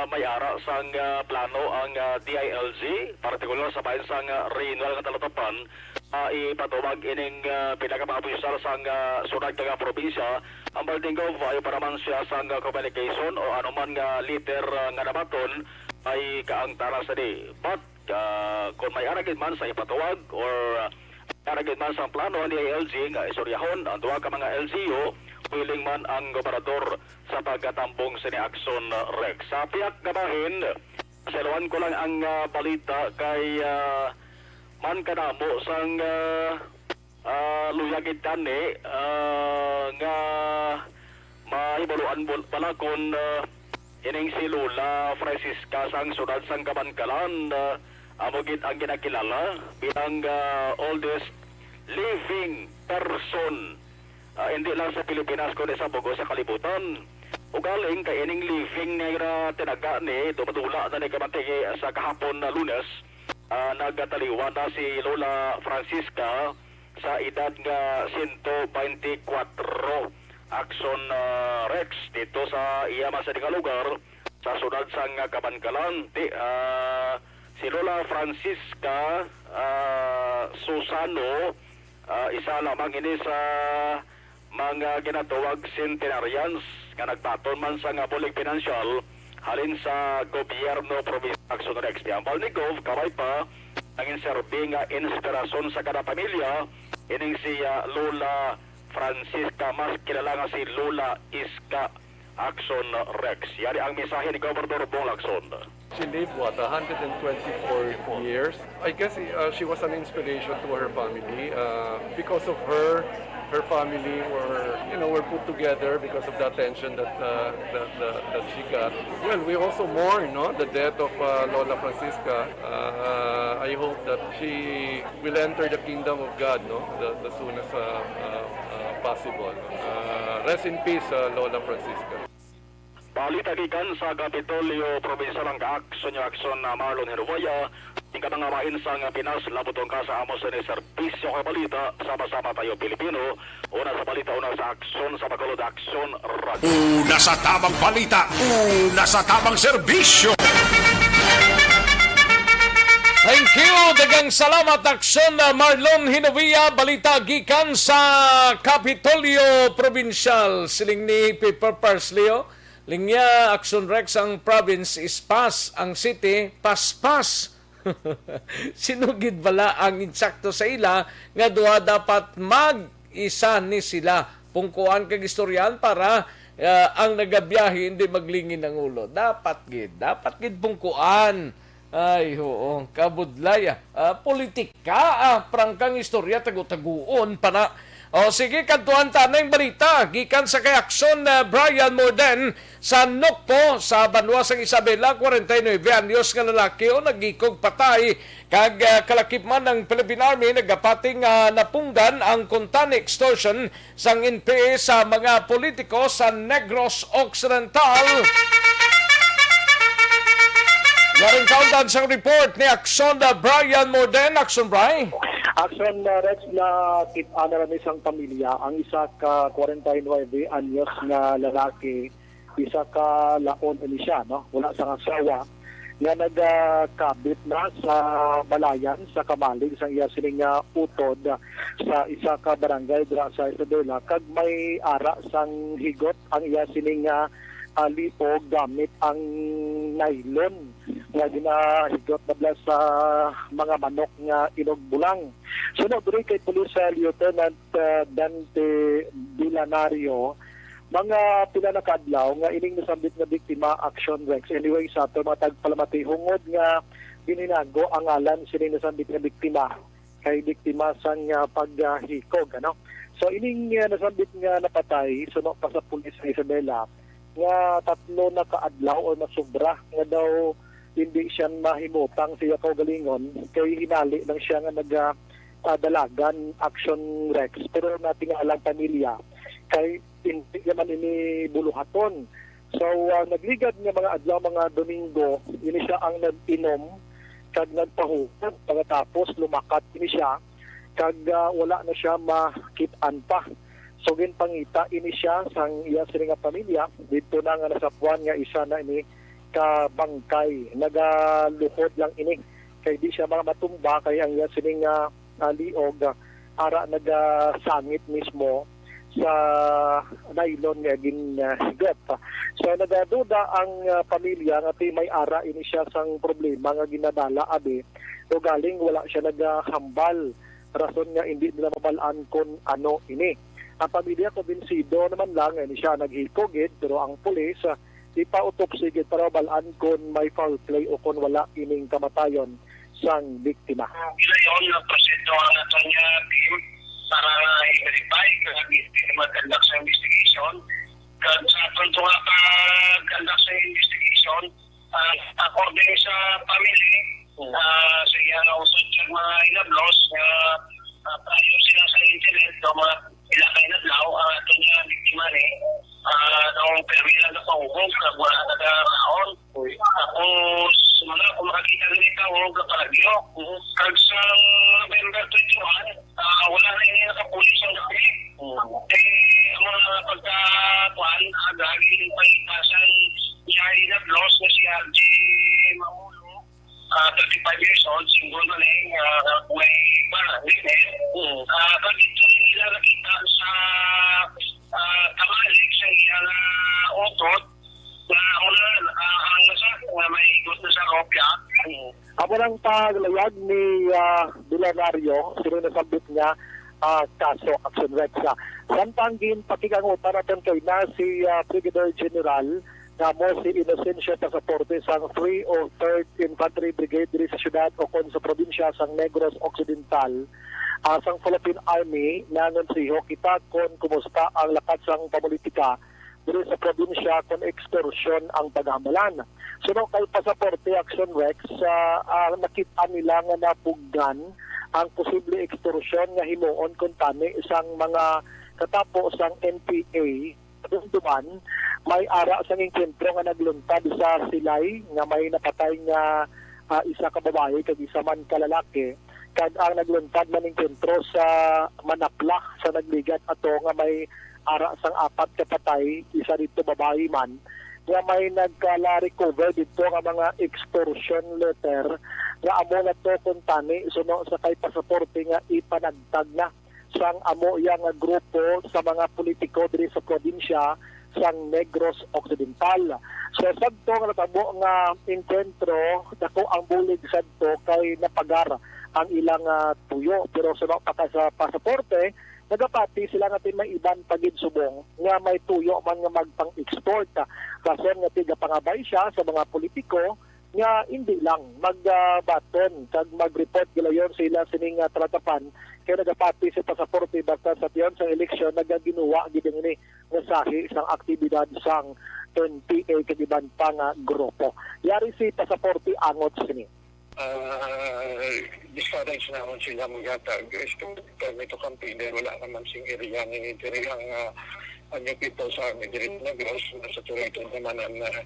may ara sang, ah, plano ang, ah, D I L G, partikular sa bahin sang, ah, Renal nga Talatapan, ah, ipatubag ining, ah, pinaka-mga opisyal sang, ah, sunod nga probinsya. Ang Baldingov, ayaw pa naman siya sang, ah, communication o anuman nga letter, ah, nga nabaton ay kaangtara sa di. But, ah, kung may ara gid man sa ipatubag or, ah, may ara gid man sang plano ang D I L G nga istoryahon ang duha ka mga L G U, willing man ang gobernador sa pagkatambong sini aksyon, ah, Rex. Sa pihak nga bahin, saluan ko lang ang, ah, balita kay, ah, man kadamo sang, ah, Ah, luya gid tani, ah, nga mahibaluan bal-, bala kon, ah, ining si Lola Francisca sang siyudad sang Kabankalan, ah, amo gid ang ginakilala bilang, ah, oldest living person, ah, hindi lang sa Pilipinas kundi sa bug-os sa kalibutan. Ugaling kay ining living nga tinaga ni, dumadula na ni kamati sa kahapon na Lunes, ah, nagtaliwan na si Lola Francisca sa edad nga siyento beintikwatro. Action, ah, Rex, dito sa iya man sa nga lugar, sa siyudad sang Kabankalan. Ti, ah, si Lola Francisca, ah, Susano, ah, isa lamang ini sa mga ginatawag centenarians nga nagbaton man sang bulig pinansyal halin sa gobyerno provincial. Action Rex, ni hambal ni Gov, kabay pa, nangin serbi nga inspirasyon sa kada pamilya ining si, ah, Lola Francisca, mas kilala nga si Lola Iska. Action Rex. Yari ang mensahe ni Gobernador Bong Lacson. She lived, what, a hundred and twenty-four years? I guess, uh, she was an inspiration to her family. Uh, because of her, her family were, you know, were put together because of the attention that, uh, that, that, that she got. Well, we also mourn, no, the death of, uh, Lola Francisca. Uh, I hope that she will enter the kingdom of God, no, the, the soonest, uh, uh, uh, possible. Uh, rest in peace, uh, Lola Francisca. Balita gikan sa Kapitolyo Provincial, ang ka-aksyon niyo, aksyon na Marlon Hiruwaya, ing ka mga main sang Pinas, labot ka sa amo sa ni serbisyo kay balita, sama-sama tayo Pilipino, una sa balita, una sa aksyon, sa Bacolod Aksyon Radyo. Una sa tamang balita, una sa tamang serbisyo. Thank you. Daghang salamat, Aksyon, uh, Marlon Hinovia. Balita gikan sa Kapitolyo Provincial. Siling ni Paper Pars Leo, linya, Aksyon Rex, ang province is pas, ang city, paspas. Sino gid bala ang insakto sa ila nga duha dapat mag-isa ni sila? Pungkuan kag istoryahan para, ah, ang nagabiyahe hindi maglingin ang ulo. Dapat gid, dapat gid pungkuan. Ay, oo, kabudlay, ah. Ah, politika, ah, prangkang istorya, tago-taguon pa na. O, sige, kadtuan ta na yung balita. Gikan sa kay Aksyon, ah, Brian Morden sa Nocpo, sa banwa sang Isabela, kwarenta y nuebe anyos nga lalaki o nagikog patay. Kag, ah, kalakip man ang Philippine Army, nagapati nga napunggan ang kuntani extortion sang N P A sa mga politiko sa Negros Occidental. Yaring kaundan sang report ni Aksyon, uh, Brian Morden. Aksyon, Bri. Aksyon, uh, Rex, na kit-, ah, na lang isang pamilya, ang isa ka kwarenta y nuebe anyos nga lalaki, isa ka laon ini siya, no? Wala sang asawa, nga nagakabit na sa balayan sa kamalig sang iya sining nga utod sa isa ka barangay dira sa Isabela, kag may ara sang higot ang iya sining nga, ah, liog gamit ang nylon nga ginahigot na bala sa mga manok nga inugbulang. Suno diri kay Police, ah, Lieutenant, ah, Dante Vilanario, mga pila na ka adlaw nga ining nasambit nga biktima, Aksyon Rex. Anyway, sa ato mga tagpalamati, hungod nga ginhinago ang ngalan sining nasambit nga biktima, kay biktima sang, ah, paghikog, ano. So, ining, ah, nasambit nga napatay, suno pa sa pulis sa Isabela, nga tatlo na ka adlaw o mas sobra nga daw hindi siya mahimutang sa iya kaugalingon, kay hinali lang siya nga naga, ah, dalagan, Aksyon Rex. Pero natingala ang pamilya, kay hindi naman ini buluhaton. So, ah, nagligad nga mga adlaw, mga Domingo, ini siya ang nag-inom kag nagpahukog. Pagkatapos, lumakat ini siya kag, ah, wala na siya makit-an pa. So, ginpangita ini siya sang iya sini nga pamilya, didto na nga nasapuan nga isa na ini ka bangkay. Nagaluhod lang ini kay di siya ma-, matumba kay ang iya sini nga, ah, liog, ah, ara nagasangit mismo sa nylon nga ginhigot. So, nagaduda ang, ah, pamilya nga ti may ara ini siya sang problema nga ginadala, abi, ugaling wala siya nagahambal, rason nga indi nila mabal-an kon ano ini. Ang pamilya kumbinsido naman lang nga ini siya naghikog gid, pero ang pulis, ah, ipa-autopsy gid para mabal-an kon may foul play o kon wala ining kamatayon sang biktima. Gilayon nga proseso ang aton nga team para nga i-verify kag i-, mag-conduct sa investigation. Kag sa aton to nga pag-conduct sa investigation, ah, according sa family, ah, sa iya nga usod sa mga inablos nga, ah, pareho sila sa incident, so mga pila ka inadlaw ang aton nga biktima ni, ah, nung permi lang nakahubog kag wala nagakaon. Tapos, wala ko makakita ni tao nga palagyo. Kag sa November twenty-one, ah, wala na ini nakapulis ang gabi. Eh, ang mga pagkakuan, aga, ginpaipasan niya inablos na si R J Mamulo, ah, thirty-five years old, single man eh, ah, may pa, eh. Ah, kag ito nila nakita sa, ah, kamalik sa iyang, ah, utot, nga amo na, ah, ang nasa, nga may igot na sa kopya. Amo nang paglayag ni, ah, Milenario, sino nasambit nga, ah, kaso, Action Rex. Ah, samtang ginpakigangutan naton kay na si, ah, Brigadier General nga mo si Inocencio Pasaporte sang three oh third Infantry Brigade diri sa siyudad o kon sa probinsya sang Negros Occidental, ah, sang Philippine Army, nangonseho kita kon kumusta ang lakat sang pamulitika diri sa probinsya kon ekstorsion ang pagahamalan. Suno kay Pasaporte, Action Rex, ah, ah, nakit-an nila nga napugngan ang posible ekstorsion nga himuon kuntani sang mga katapo sang N P A. Dumduman, may ara sang engkwentro nga nagluntad sa Silay nga may napatay nga, ah, isa ka babayi kag isa man ka lalaki, kag ang nagluntad man engkwentro sa Manapla sa Nagligat ato nga may ara sang apat ka patay, isa didto babayi man, nga may nagkala-recover didto nga mga extortion letter nga amo na to kuntani suno sa kay Pasaporte nga ipanagtag na sang amo iya nga grupo sa mga politiko diri sa probinsya sang Negros Occidental. So, sadto nga natabo nga engkwentro, dako ang bulig sadto kay napagar ang ilang, ah, tuyo. Pero suno pa kay sa Pasaporte, nagapati sila nga may iban pa gid subong nga may tuyo man nga magpang-export. Rason nga tigapangabay siya sa mga politiko nga indi lang magbaton kag mag-report gilayon sila sining, ah, talatapan, kay nagapati si Pasaporte basta sa tiyan sang eleksyon nagaginuwa gid ini nga sahi sang aktibidad sang N P A kag iban pa nga grupo. Yari si Pasaporte angot sini. Ah, discourage naman sila maghatag. Gusto permit to campaign dahil wala naman sing area ni diri ang, ah, ang yung people sa amin diri na girls na saturated naman ang, ah,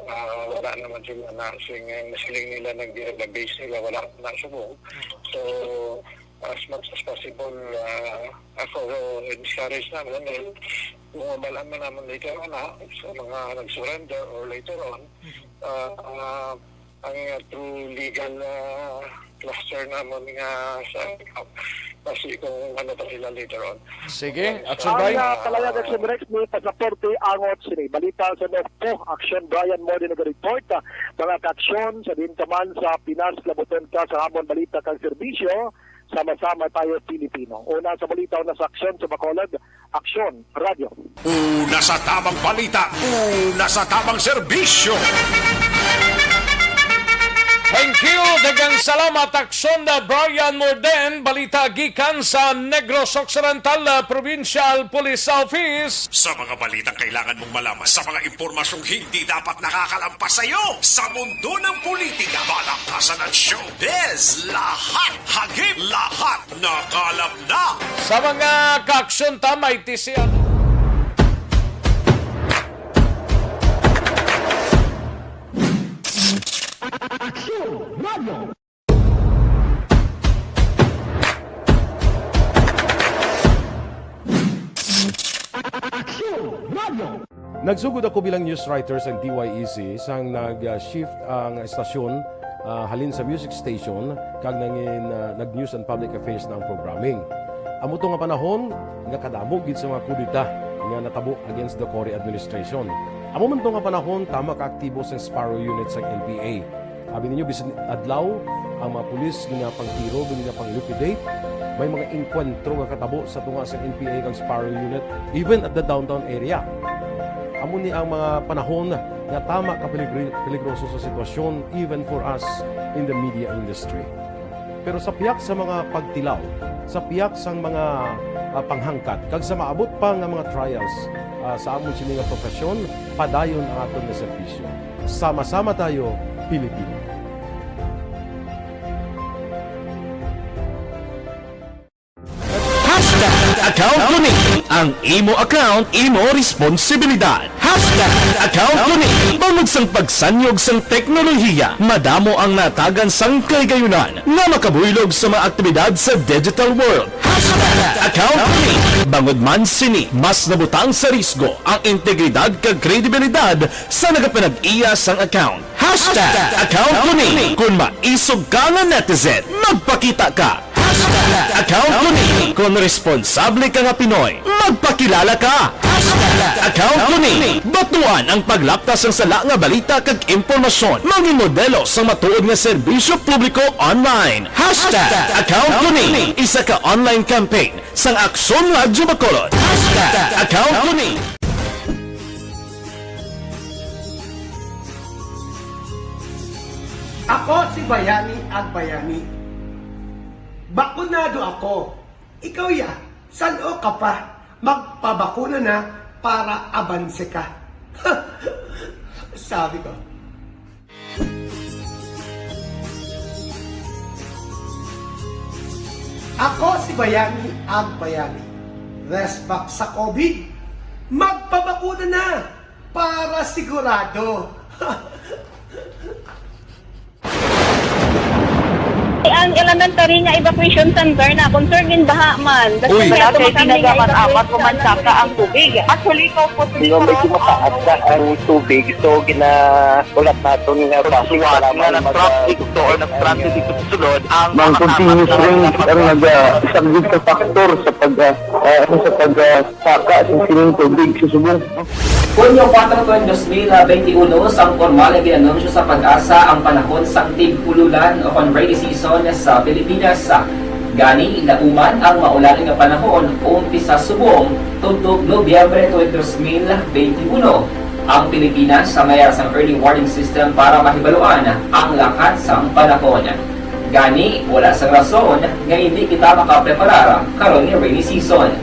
ah, wala naman sila na sing, ah, nasiling nila nag-, nag-base nila, wala na subong. So, as much as possible, ah, ako, discourage naman, eh, kung mabalaan man naman later on, ha, sa mga nag-surrender or later on, ah, ah, ang, ah, true legal, ah, cluster naman nga sa basi kung ano pa sila later on. Sige, Action Ang, Bay. ah, palayag, Action Rex, ni Pasaporte angot sini. Balita sa North Po, Action Brian Morden nag-report. Ah, mga ka-aksyon, sa din ka man sa Pinas, labuton ka sa amon balita kag serbisyo. Sama-sama tayo, Pilipino. Una sa balita, una sa aksyon sa Bacolod, Aksyon Radyo. Una sa tamang balita, una sa tamang serbisyo. Thank you. Daghang salamat, Aksyon na Brian Morden. Balita gikan sa Negros Occidental, ah, Provincial Police Office. Sa mga balitang kailangan mong malaman, sa mga impormasyong hindi dapat nakakalampas sa iyo, sa mundo ng politika, balakasan at showbiz, lahat, hagip, lahat, nakalap na. Sa mga ka-aksyon ta, may T C R. Aksyon Radio. Aksyon Radio. Nagsugod ako bilang news writer sa D Y E C sang nag-shift ang estasyon, ah, halin sa music station kag nangin, ah, nag-news and public affairs na ang programming. Amo to nga panahon nga kadamo gid sa mga kudeta nga natabo against the Cory administration. Amo man to nga panahon tama ka aktibo sa Sparrow Unit sa N P A. Abi ninyo, bisan adlaw, ang mga pulis ginapangtiro, ginapang-liquidate. May mga engkwentro nga katabo sa tunga sa N P A kag Sparrow Unit, even at the downtown area. Amo ni ang mga panahon nga tama ka peligri-, peligroso sa sitwasyon, even for us in the media industry. Pero sa pihak sa mga pagtilaw, sa pihak sang mga, ah, panghangkat, kag sa maabot pa nga mga trials, ah, sa amon sini nga profesyon, padayon ang aton nga serbisyo. Sama-sama tayo, Pilipino. Hashtag account ko ni. Ang imo account, imo responsibilidad. Hashtag account ko ni. Bangod sang pagsanyog sang teknolohiya, madamo ang natagan sang kahigayunan nga makabuylog sa mga aktibidad sa digital world. Hashtag account ko ni. Bangod man sini, mas nabutang sa risgo ang integridad kag kredibilidad sa nagapanag-iya sang account. Hashtag account ko ni. Kung maisog ka nga netizen, magpakita ka. Hashtag account ko ni. Kung responsable ka nga Pinoy, magpakilala ka. Hashtag account ko ni. Batuan ang paglapta sang sala nga balita kag impormasyon. Mangin modelo sang matuod nga serbisyo publiko online. Hashtag account ko ni. Isa ka online campaign sang Aksyon Radyo Bacolod. Hashtag account ko ni. Ako si Bayani Agbayani. Bakunado ako. Ikaw ya, san-o ka pa? Magpabakuna na para abanse ka. Sabi ko. Ako si Bayani Agbayani. Rest back sa COVID. Magpabakuna na para sigurado. Ang elementary nga evacuation center na concern gin baha man. Uy. Wala kay tinaga man amat ko man saka ang tubig. Actually, ko po. Di ba, medyo mataas na ang tubig, so ginahulat naton nga basic nga nag-traffic to or nag-transit dito sa sulod ang mga continuous rain ang nagasaglit sa factor sa pag, ah, ah, ano, sa pag, ah, saka sa sining tubig sa subong. Hunyo kuwatro, dos mil benti uno, sang pormal nga gin-anunsyo sa PAGASA ang panahon sang tig-ululan o kon rainy season sa Pilipinas. Gani, lauman ang maulan nga panahon umpisa subong tubtob Nobyembre twenty, dos mil benti uno. Ang Pilipinas sa mayara sang early warning system para mahibaluan ang lakat sang panahon. Gani, wala sang rason nga indi kita makapreparar karon nga rainy season.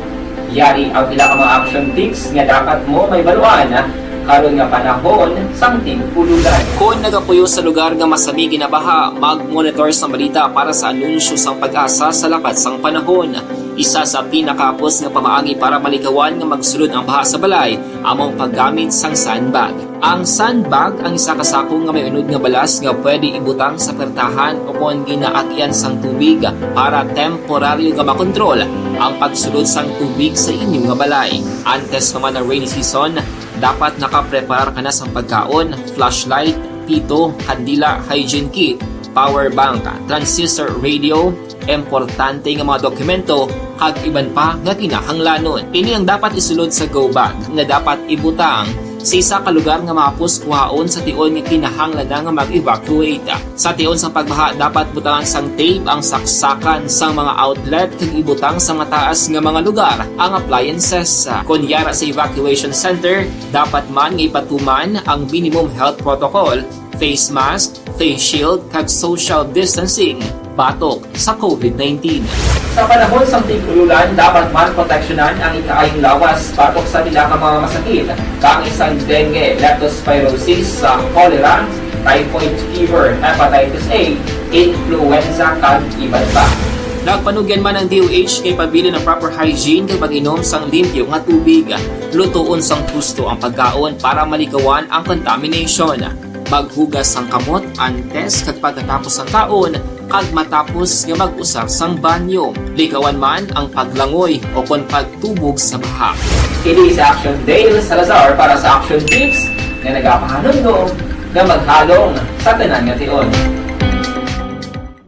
Yari ang pila ka mga action tips nga dapat mo mahibaluan karon nga panahon sang tig-ululan. Kon nagapuyo sa lugar nga masami ginabaha, mag-monitor sang balita para sa anunsyo sang PAGASA sa lakat sang panahon. Isa sa pinakahapos nga pamaagi para malikawan nga magsulod ang baha sa balay amo ang paggamit sang sandbag. Ang sandbag ang isa ka sako nga may unod nga balas nga pwede ibutang sa pertahan o kon ginaagyan sang tubig para temporaryo nga makontrol ang pagsulod sang tubig sa inyo nga balay. Antes pa man ang rainy season, dapat nakapreparar ka na sang pagkaon, flashlight, pito, kandila, hygiene kit, power bank, transistor radio, importante nga mga dokumento, kag iban pa nga kinahanglanon. Ini ang dapat isulod sa go bag nga dapat ibutang sa isa ka lugar nga mahapos kuhaon sa tion nga kinahanglan na nga mag-evacuate. Sa tion sang pagbaha, dapat butangan sang tape ang saksakan sang mga outlet kag ibutang sa mataas nga mga lugar ang appliances. Kon yara sa evacuation center, dapat man nga ipatuman ang minimum health protocol, face mask, face shield, kag social distancing batok sa COVID nineteen. Sa panahon sang tig-ululan, dapat man proteksyonan ang ikaayong lawas batok sa pila ka mga masakit, kaangay sang dengue, leptospirosis, sa cholera, typhoid fever, hepatitis A, influenza, kag iban pa. Nagpanugyan man ang D O H nga ipabilin ang proper hygiene kag pag-inom sang limpyo nga tubig. Lutoon sang husto ang pagkaon para malikawan ang contamination. Maghugas sang kamot antes kag pagkatapos sang kaon, kag matapos nga mag-usar sang banyo. Likawan man ang paglangoy o kon pagtubog sa baha. Kini si Action Dale Salazar para sa Action Tips nga nagapahanumdom nga maghalong sa tanan nga tion.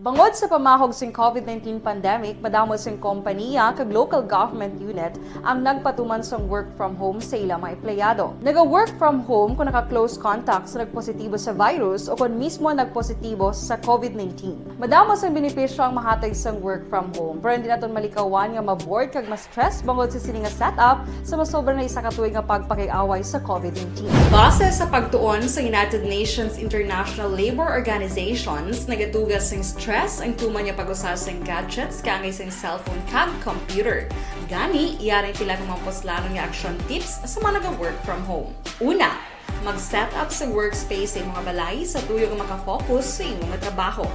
Bangod sa pamahog sing COVID nineteen pandemic, madamo sing kompanya kag local government unit ang nagpatuman sang work from home sa ila mga empleyado. Naga-work from home kung naka-close contact sa nagpositibo sa virus o kung mismo nagpositibo sa COVID nineteen. Madamo sang benepisyo ang mahatag sang work from home, pero hindi naton malikawan nga ma-bored kag ma-stress bangod sa sini nga setup sa masobra na isa ka tuig nga pagpakiaway sa COVID nineteen. Base sa pagtuon sa United Nations International Labor Organizations, nagatuga sing stress Ang tuman nga pag-usar sang gadgets kaangay sang cellphone kag computer. Gani, yari pila ka mga puslanon nga action tips sa mga naga-work from home. Una, mag-set up sa workspace sa imong balay sa tuyo nga makafocus sa imong trabaho.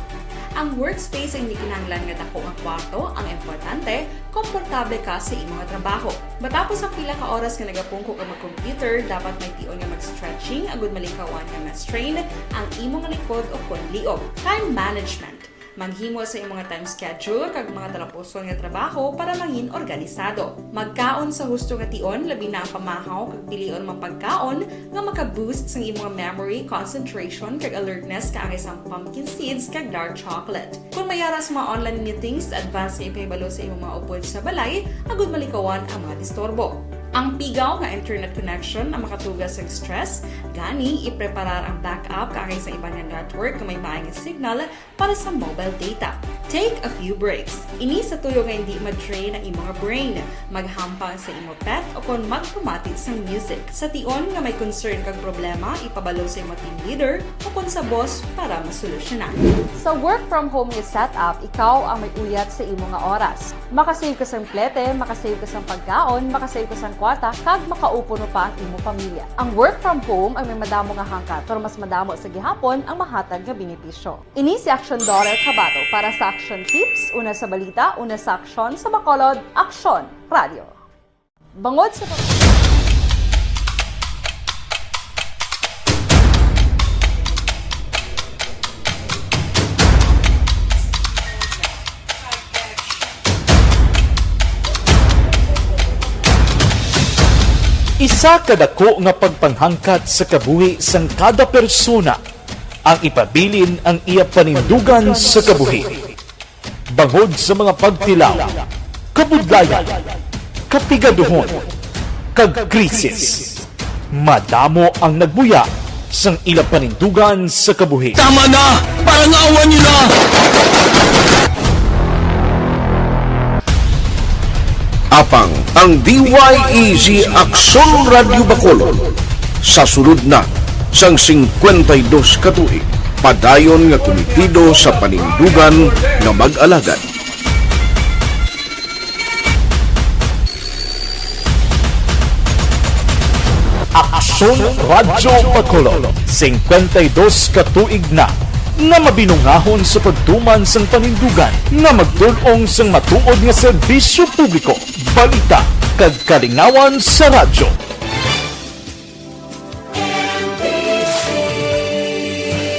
Ang workspace hindi kinahanglan nga dako nga kwarto, ang importante, komportable ka sa imong trabaho. Matapos ang pila ka oras nga nagapungko ka mag-computer, dapat may tion nga mag-stretching agud malikawan nga ma-strain ang imong likod o kon liog. Time management. Maghimo sa imong time schedule kag mga talapuson nga trabaho para mangin organisado. Magkaon sa husto nga tion, labi na ang pamahaw kag pilion mga pagkaon nga maka-boost sang imong memory, concentration, kag alertness kaangay sang pumpkin seeds kag dark chocolate. Kung may ara sa mga online meetings, advance nga ipahibalo sa imong mga upod sa balay agud malikawan ang mga disturbo. Ang pigaw nga internet connection ang makatuga sa stress, gani ipreparar ang backup kaangay sa iban nga network nga may maay nga signal para sa mobile data. Take a few breaks. Ini sa tuyo nga hindi ma-drain ang imong brain. Maghampang sa imo pet o kon magpamati sang music. Sa tion nga may concern kag problema, ipabalo sa imo team leader o kon sa boss para masolusyonan. Sa work from home nga setup, ikaw ang may uyat sa imo nga oras. Makasave ka sang plete, makasave ka sang pagkaon, makasave ka sang kwarta, kag makaupod pa ang imo pamilya. Ang work from home ang may madamo nga hangkat, pero mas madamo sa gihapon ang mahatag nga benepisyo. Ini si Action Daughter Kabato para sa Action Tips, una sa balita, una sa aksyon, sa Bacolod, Aksyon Radio. Bangod sa Isa ka dako nga pagpanghangkat sa kabuhi sang kada persona ang ipabilin ang iya panindugan sa kabuhi. Bangod sa mga pagtilaw, kabudlayan, kapigaduhon, kag krisis, madamo ang nagbuya sang ila panindugan sa kabuhi. Tama na! Parang awan niyo na! Apang ang D Y E G Aksyon Radyo Bacolod sa sulod na sang singkwenta y dos ka tuig, padayon nga kumitido sa panindugan nga mag-alagad. Aksyon Radyo Bacolod, singkwenta y dos ka tuig na nga mabinungahon sa pagtuman sang panindugan nga magdul-ong sang matuod nga serbisyo publiko, balita, kag kalingawan sa radyo.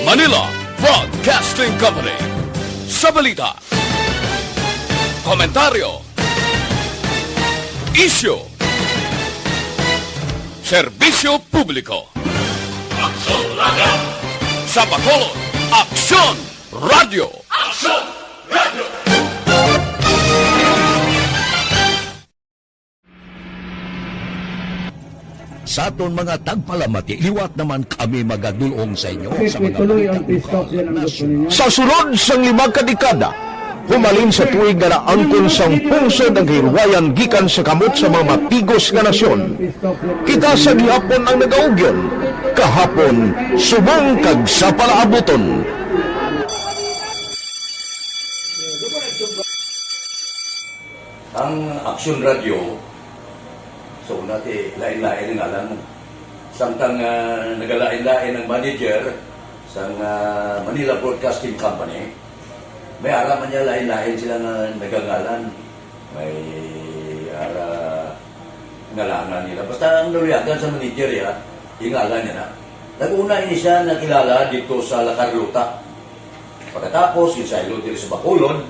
Manila Broadcasting Company. Sa balita, komentaryo, isyu, serbisyo publiko. Aksyon Radyo. Sa Bacolod, Aksyon Radyo. Aksyon Radyo. Sa aton mga tagpalamati, liwat naman kami magadul-ong sa inyo sa mga balita bukaw sa nasyon. Sa sulod sang lima ka dekada, humalin sa tuig nga naangkon sang pungsod ang kahilwayan gikan sa kamot sa mga matigos nga nasyon. Kita sa gihapon ang nagaugyon, kahapon, subong kag sa palaabuton. Ang Aksyon Radyo, sa una ti, lain-lain ang ngalan mo. Samtang, ah, nagalain-lain ang manager sang, ah, Manila Broadcasting Company, may ara man niya lain-lain sila nga nagangalan. May ara ngalangan nila. Basta ang naluyagan sa manager, ya, ingalan niya na. Nag-una ini siya nakilala dito sa La Carlota. Pagkatapos, insaylo diri sa Bacolod,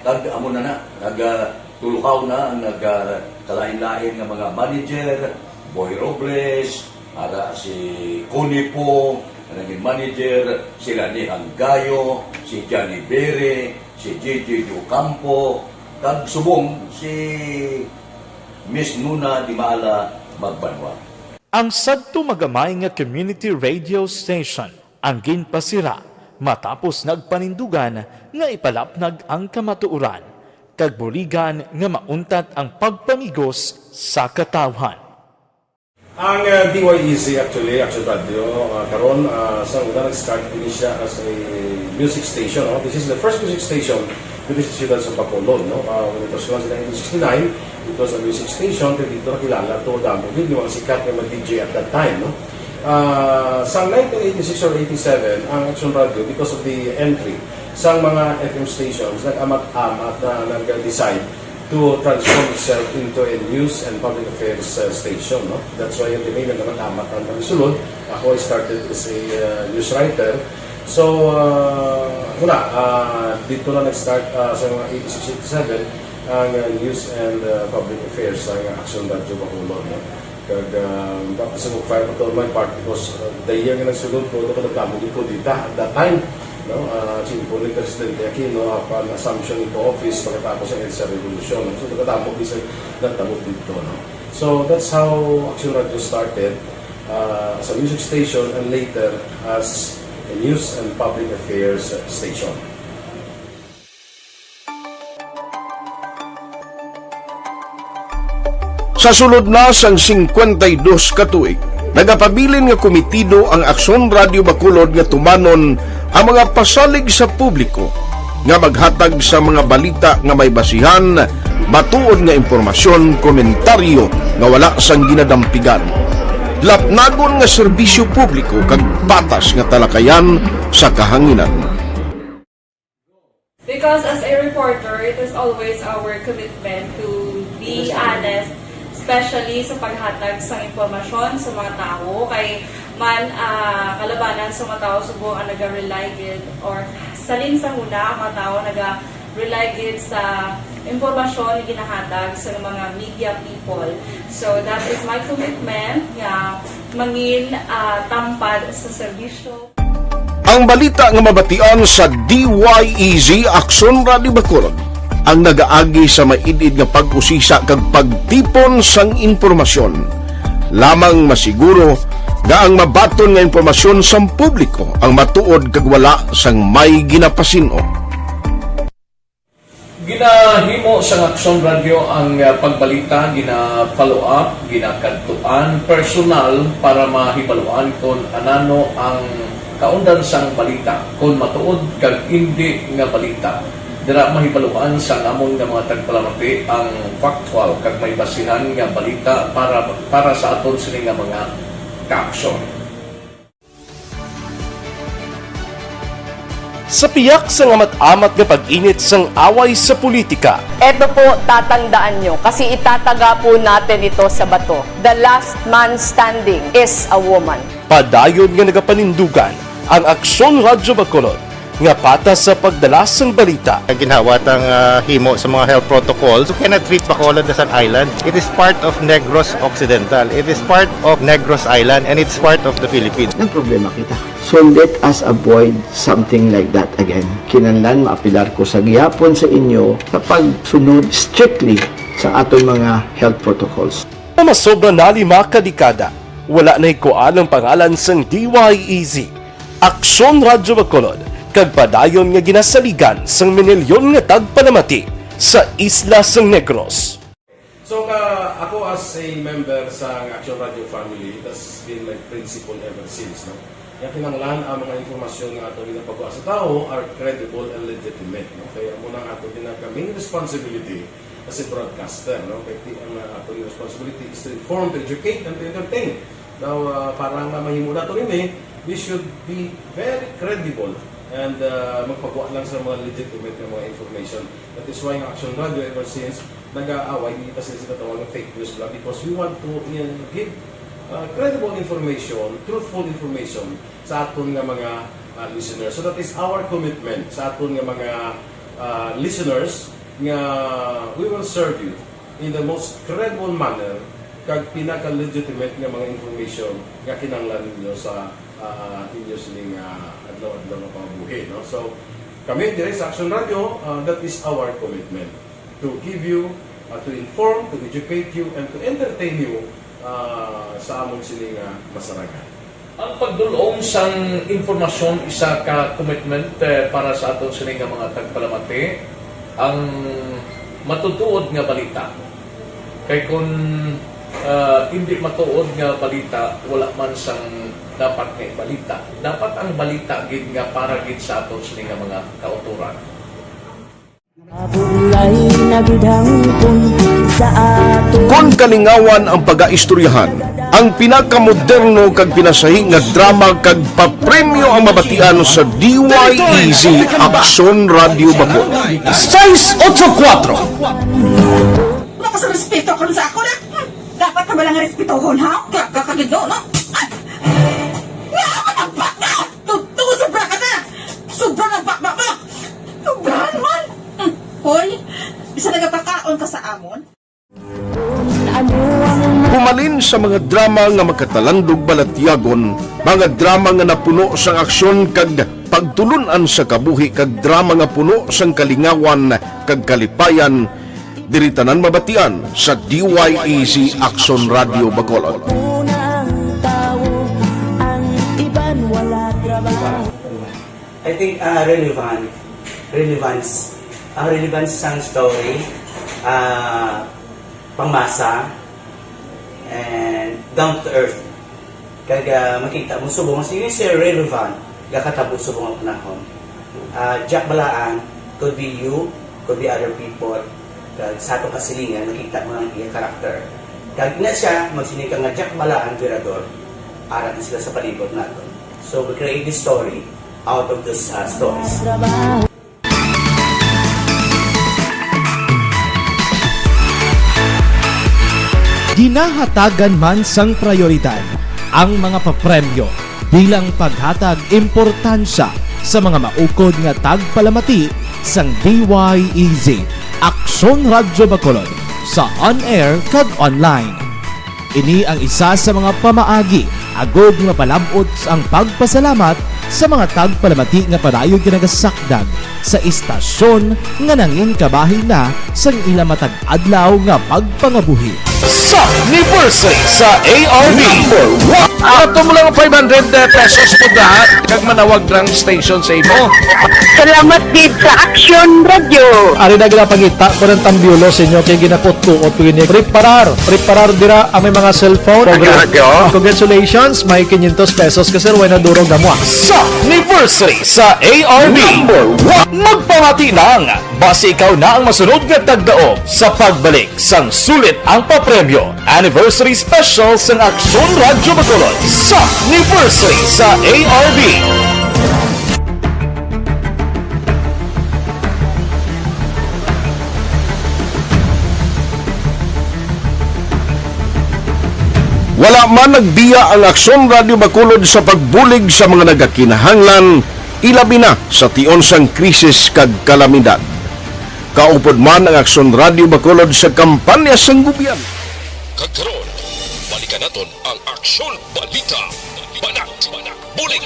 kag amo na na, nag, ah, tulukaw na ang nag, ah, kalain-lain nga mga manager, Boy Robles, ara si Connie Poo, nga naging manager, si Lani Hanggayo, si Johnny Bere, si J J Ocampo, kag subong si Miss Nuna Dimala Magbanwa. Ang sadto magamay nga community radio station ang ginpasira matapos nagpanindugan nga ipalapnag ang kamatuoran kag buligan nga mauntat ang pagpamigos sa katawhan. Ang uh, D Y E Z actually, Action Radio, uh, karon uh, sa una nag-start din siya as a music station. No? This is the first music station dito sa siyudad sa Bacolod. No? Uh, when it was launched in nineteen sixty-nine, it was a music station, pero dito nakilala to damo gid yung mga sikat nga mga D J at that time. No? Uh, sa nineteen eighty-six or eighty-seven, ang Action Radio, because of the entry sa mga F M stations, nag-amat-amat na nag-decide to transform itself into a news and public affairs uh, station. No? That's why yung tinay na naman amat ang pagsulod. Ako, I started as a uh, news writer. So, uh, wala. Uh, dito na nag-start uh, sa mga eighty-six, eighty-seven ang uh, news and uh, public affairs sa uh, Action Radio Bacolod. No? Kag uh, baka sa mag-fire ko to my part because uh, the year nga nagsulod ko, ito ka nagtamo din ko dita at that time. No? Uh, Siyempre, ni Presidente Aquino, upon assumption into office pagkatapos sa EDSA Revolution. So, nagkatamo din sa nagtamo dito. No? So, that's how Action Radio started uh, as a music station and later as a news and public affairs station. Sa sulod na sang singkwenta y dos ka tuig, nagapabilin nga komitido ang Aksyon Radio Bacolod nga tumanon ang mga pasalig sa publiko nga maghatag sa mga balita nga may basihan, matuod nga impormasyon, komentaryo nga wala sang ginadampigan, lapnagon nga serbisyo publiko kag patas nga talakayan sa kahanginan. Because as a reporter, it is always our commitment to be honest, especially sa paghatag sa impormasyon sa mga tawo. Kay man uh, kalabanan sa mga tawo subong ang naga-rely gid or salin sa huna ang mga tawo naga-rely gid sa impormasyon nga ginahatag sa mga media people. So that is my commitment nga mangin uh, tampad sa serbisyo. Ang balita nga mabatian sa D Y E Z Aksyon Radio Bacolod ang nagaagi sa maid-id nga pag-usisa kag pagtipon sang impormasyon. Lamang masiguro nga ang mabaton nga impormasyon sang publiko ang matuod kag wala sang may ginapasin-o. Ginahimo sang Aksyon Radyo ang ah, pagbalita, gina-follow up, ginakadtuan personal para mahibaluan kon anano ang kaundan sang balita, kon matuod kag indi nga balita. Dira mahibaluan sang amon nga mga tagpalamati ang factual kag may basihan nga balita para para sa aton sini nga mga kaaksyon. Sa piyak sang amat-amat nga pag-init sang away sa politika. Eto po, tatandaan nyo, kasi itataga po natin ito sa bato. The last man standing is a woman. Padayon nga nagapanindugan ang Aksyon Radyo Bacolod nga patas sa pagdala sang balita. Ginhawat ang ah, himo sa mga health protocols. You cannot treat Bacolod as an island. It is part of Negros Occidental. It is part of Negros Island and it's part of the Philippines. Nagproblema kita. So let us avoid something like that again. Kinahanglan maapilar ko sa gihapon sa inyo sa pagsunod strictly sa aton mga health protocols. Masobra na lima ka dekada, wala nahikuan ang pangalan sang D Y E Z, Aksyon Radyo Bacolod, kag padayon nga ginasaligan sang minilyon nga tagpanamati sa isla sang Negros. So ka ako as a member sa Action Radio family, it has been my principle ever since, no? Nga kinahanglan ang mga impormasyon nga ato ginapagawa sa tawo are credible and legitimate, no? Kaya amo na ang ato ginag main responsibility as a broadcaster, no? Kay ti ang uh, ato responsibility is to inform, to educate, and to entertain. Now, uh, para nga mahimo nato ini, we should be very credible and uh, magpagawa lang sa mga legitimate nga mga information. That is why ang Action Radio ever since nag-aaway, hindi pa sila sinatawag ng fake news blog because we want to uh, give uh, credible information, truthful information sa aton nga mga uh, listeners. So that is our commitment sa aton nga mga uh, listeners nga we will serve you in the most credible manner kag pinaka-legitimate nga mga information nga kinahanglan ninyo sa uh, inyo sining uh, adlaw-adlaw nga pambuhi. No? So, kami dire sa Action Radio, uh, that is our commitment to give you, uh, to inform, to educate you, and to entertain you uh, sa amon sini nga masarangan. Ang pagdul-ong sang impormasyon isa ka commitment eh, para sa aton sini nga mga tagpalamati, ang matutuod nga balita. Kay kun Ah, hindi matuod nga balita, wala man sang dapat nga balita. Dapat ang balita gid nga para gid sa aton sini nga mga kautoran. Mabulay na gid hangpon sa aton. Kon kalingawan ang pagaistoryahan, ang pinakamoderno kag pinasahi nga drama kag papremyo ang mabatian sa D Y E Z Aksyon Radio Bacolod. Sais ocho kuwatro. Wala ka sa respeto karon sa ako na. Hmm, dapat ka ba lang respetohon, ha? Ka, ka, kagindo, no? Ay! Nga, matabak na! Tuto, sobra ka na! Sobra na bakbak mo! Sobrahan man! Hmm, hoy, bisa nagapakaon ka sa amon? Humalin sa mga drama nga makatalandog balatyagon, mga drama nga napuno sang aksyon kag pagtulon-an sa kabuhi kag drama nga puno sang kalingawan kag kalipayan, diri tanan mabatian sa D Y E Z Aksyon Radio Bacolod. Unang tawo, ang iban wala trabaho. I think, ah, relevant, relevance, ang relevance sang story, ah, pangmasa, and down to earth. Kag, ah, makita mo subong si Mister Relevant, gakatabo subong ang panahon. Ah, Jack Balaan could be you, could be other people. Kag sa atong kasilingan, makita mo ang iya karakter. Kag ina siya, magsiling ka nga Jack Balaan, Virador, ara na sila sa palibot naton. So, we create this story out of those, ah, stories. Ginahatagan man sang prayoridad ang mga papremyo bilang paghatag importansya sa mga maukod nga tagpalamati sang D Y E Z, Aksyon Radyo Bacolod, sa on-air kag online. Ini ang isa sa mga pamaagi agod nga mapalab-ot ang pagpasalamat sa mga tagpalamati nga padayon ginagasakdag sa istasyon nga nangin kabahin na sang ila matag adlaw nga pagpangabuhi. Sa anniversary sa A R B. Number one. Ato mo lang five hundred pesos po, kag manawag lang station sa imo. Salamat gid sa Aksyon Radyo. Ari na gina pangita ko ng tambyulo sa inyo kay ginakutkuot ko ini. Preparar, preparar dira ang may mga cellphone. Radyo. Congratulations, may quinientos pesos ka, sir, way na durog na mo, ah. Sa anniversary sa A R B. Number one. Magpamati lang. Basi ikaw na ang masunod nga tagdaog sa pagbalik sang sulit ang papremyo. Anniversary Special sang Aksyon Radyo Bacolod sa anniversary sa A R B. Wala man nagbiya ang Aksyon Radyo Bacolod sa pagbulig sa mga nagakinahanglan, ilabi na sa tion sang krisis kag kalamidad. Kaupod man ang Aksyon Radyo Bacolod sa kampanya sang gobyerno. Kag karon, balikan naton ang Aksyon Balita. Banat, banat, bulig.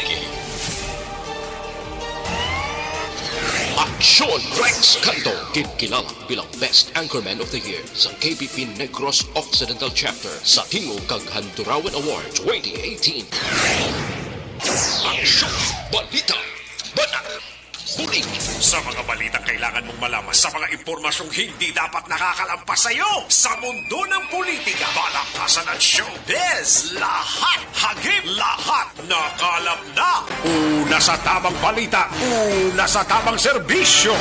Aksyon Rex Canto, kinkilala bilang Best Anchorman of the Year sa K B P Negros Occidental Chapter sa Tingog kag Handurawan Award twenty eighteen. Aksyon Balita. Banat. Bulig. Sa mga balitang kailangan mong malaman, sa mga impormasyong hindi dapat nakakalampas sa iyo, sa mundo ng politika, palakasan at showbiz, lahat hagip, lahat nakalap na. Una sa tamang balita, una sa tamang serbisyo.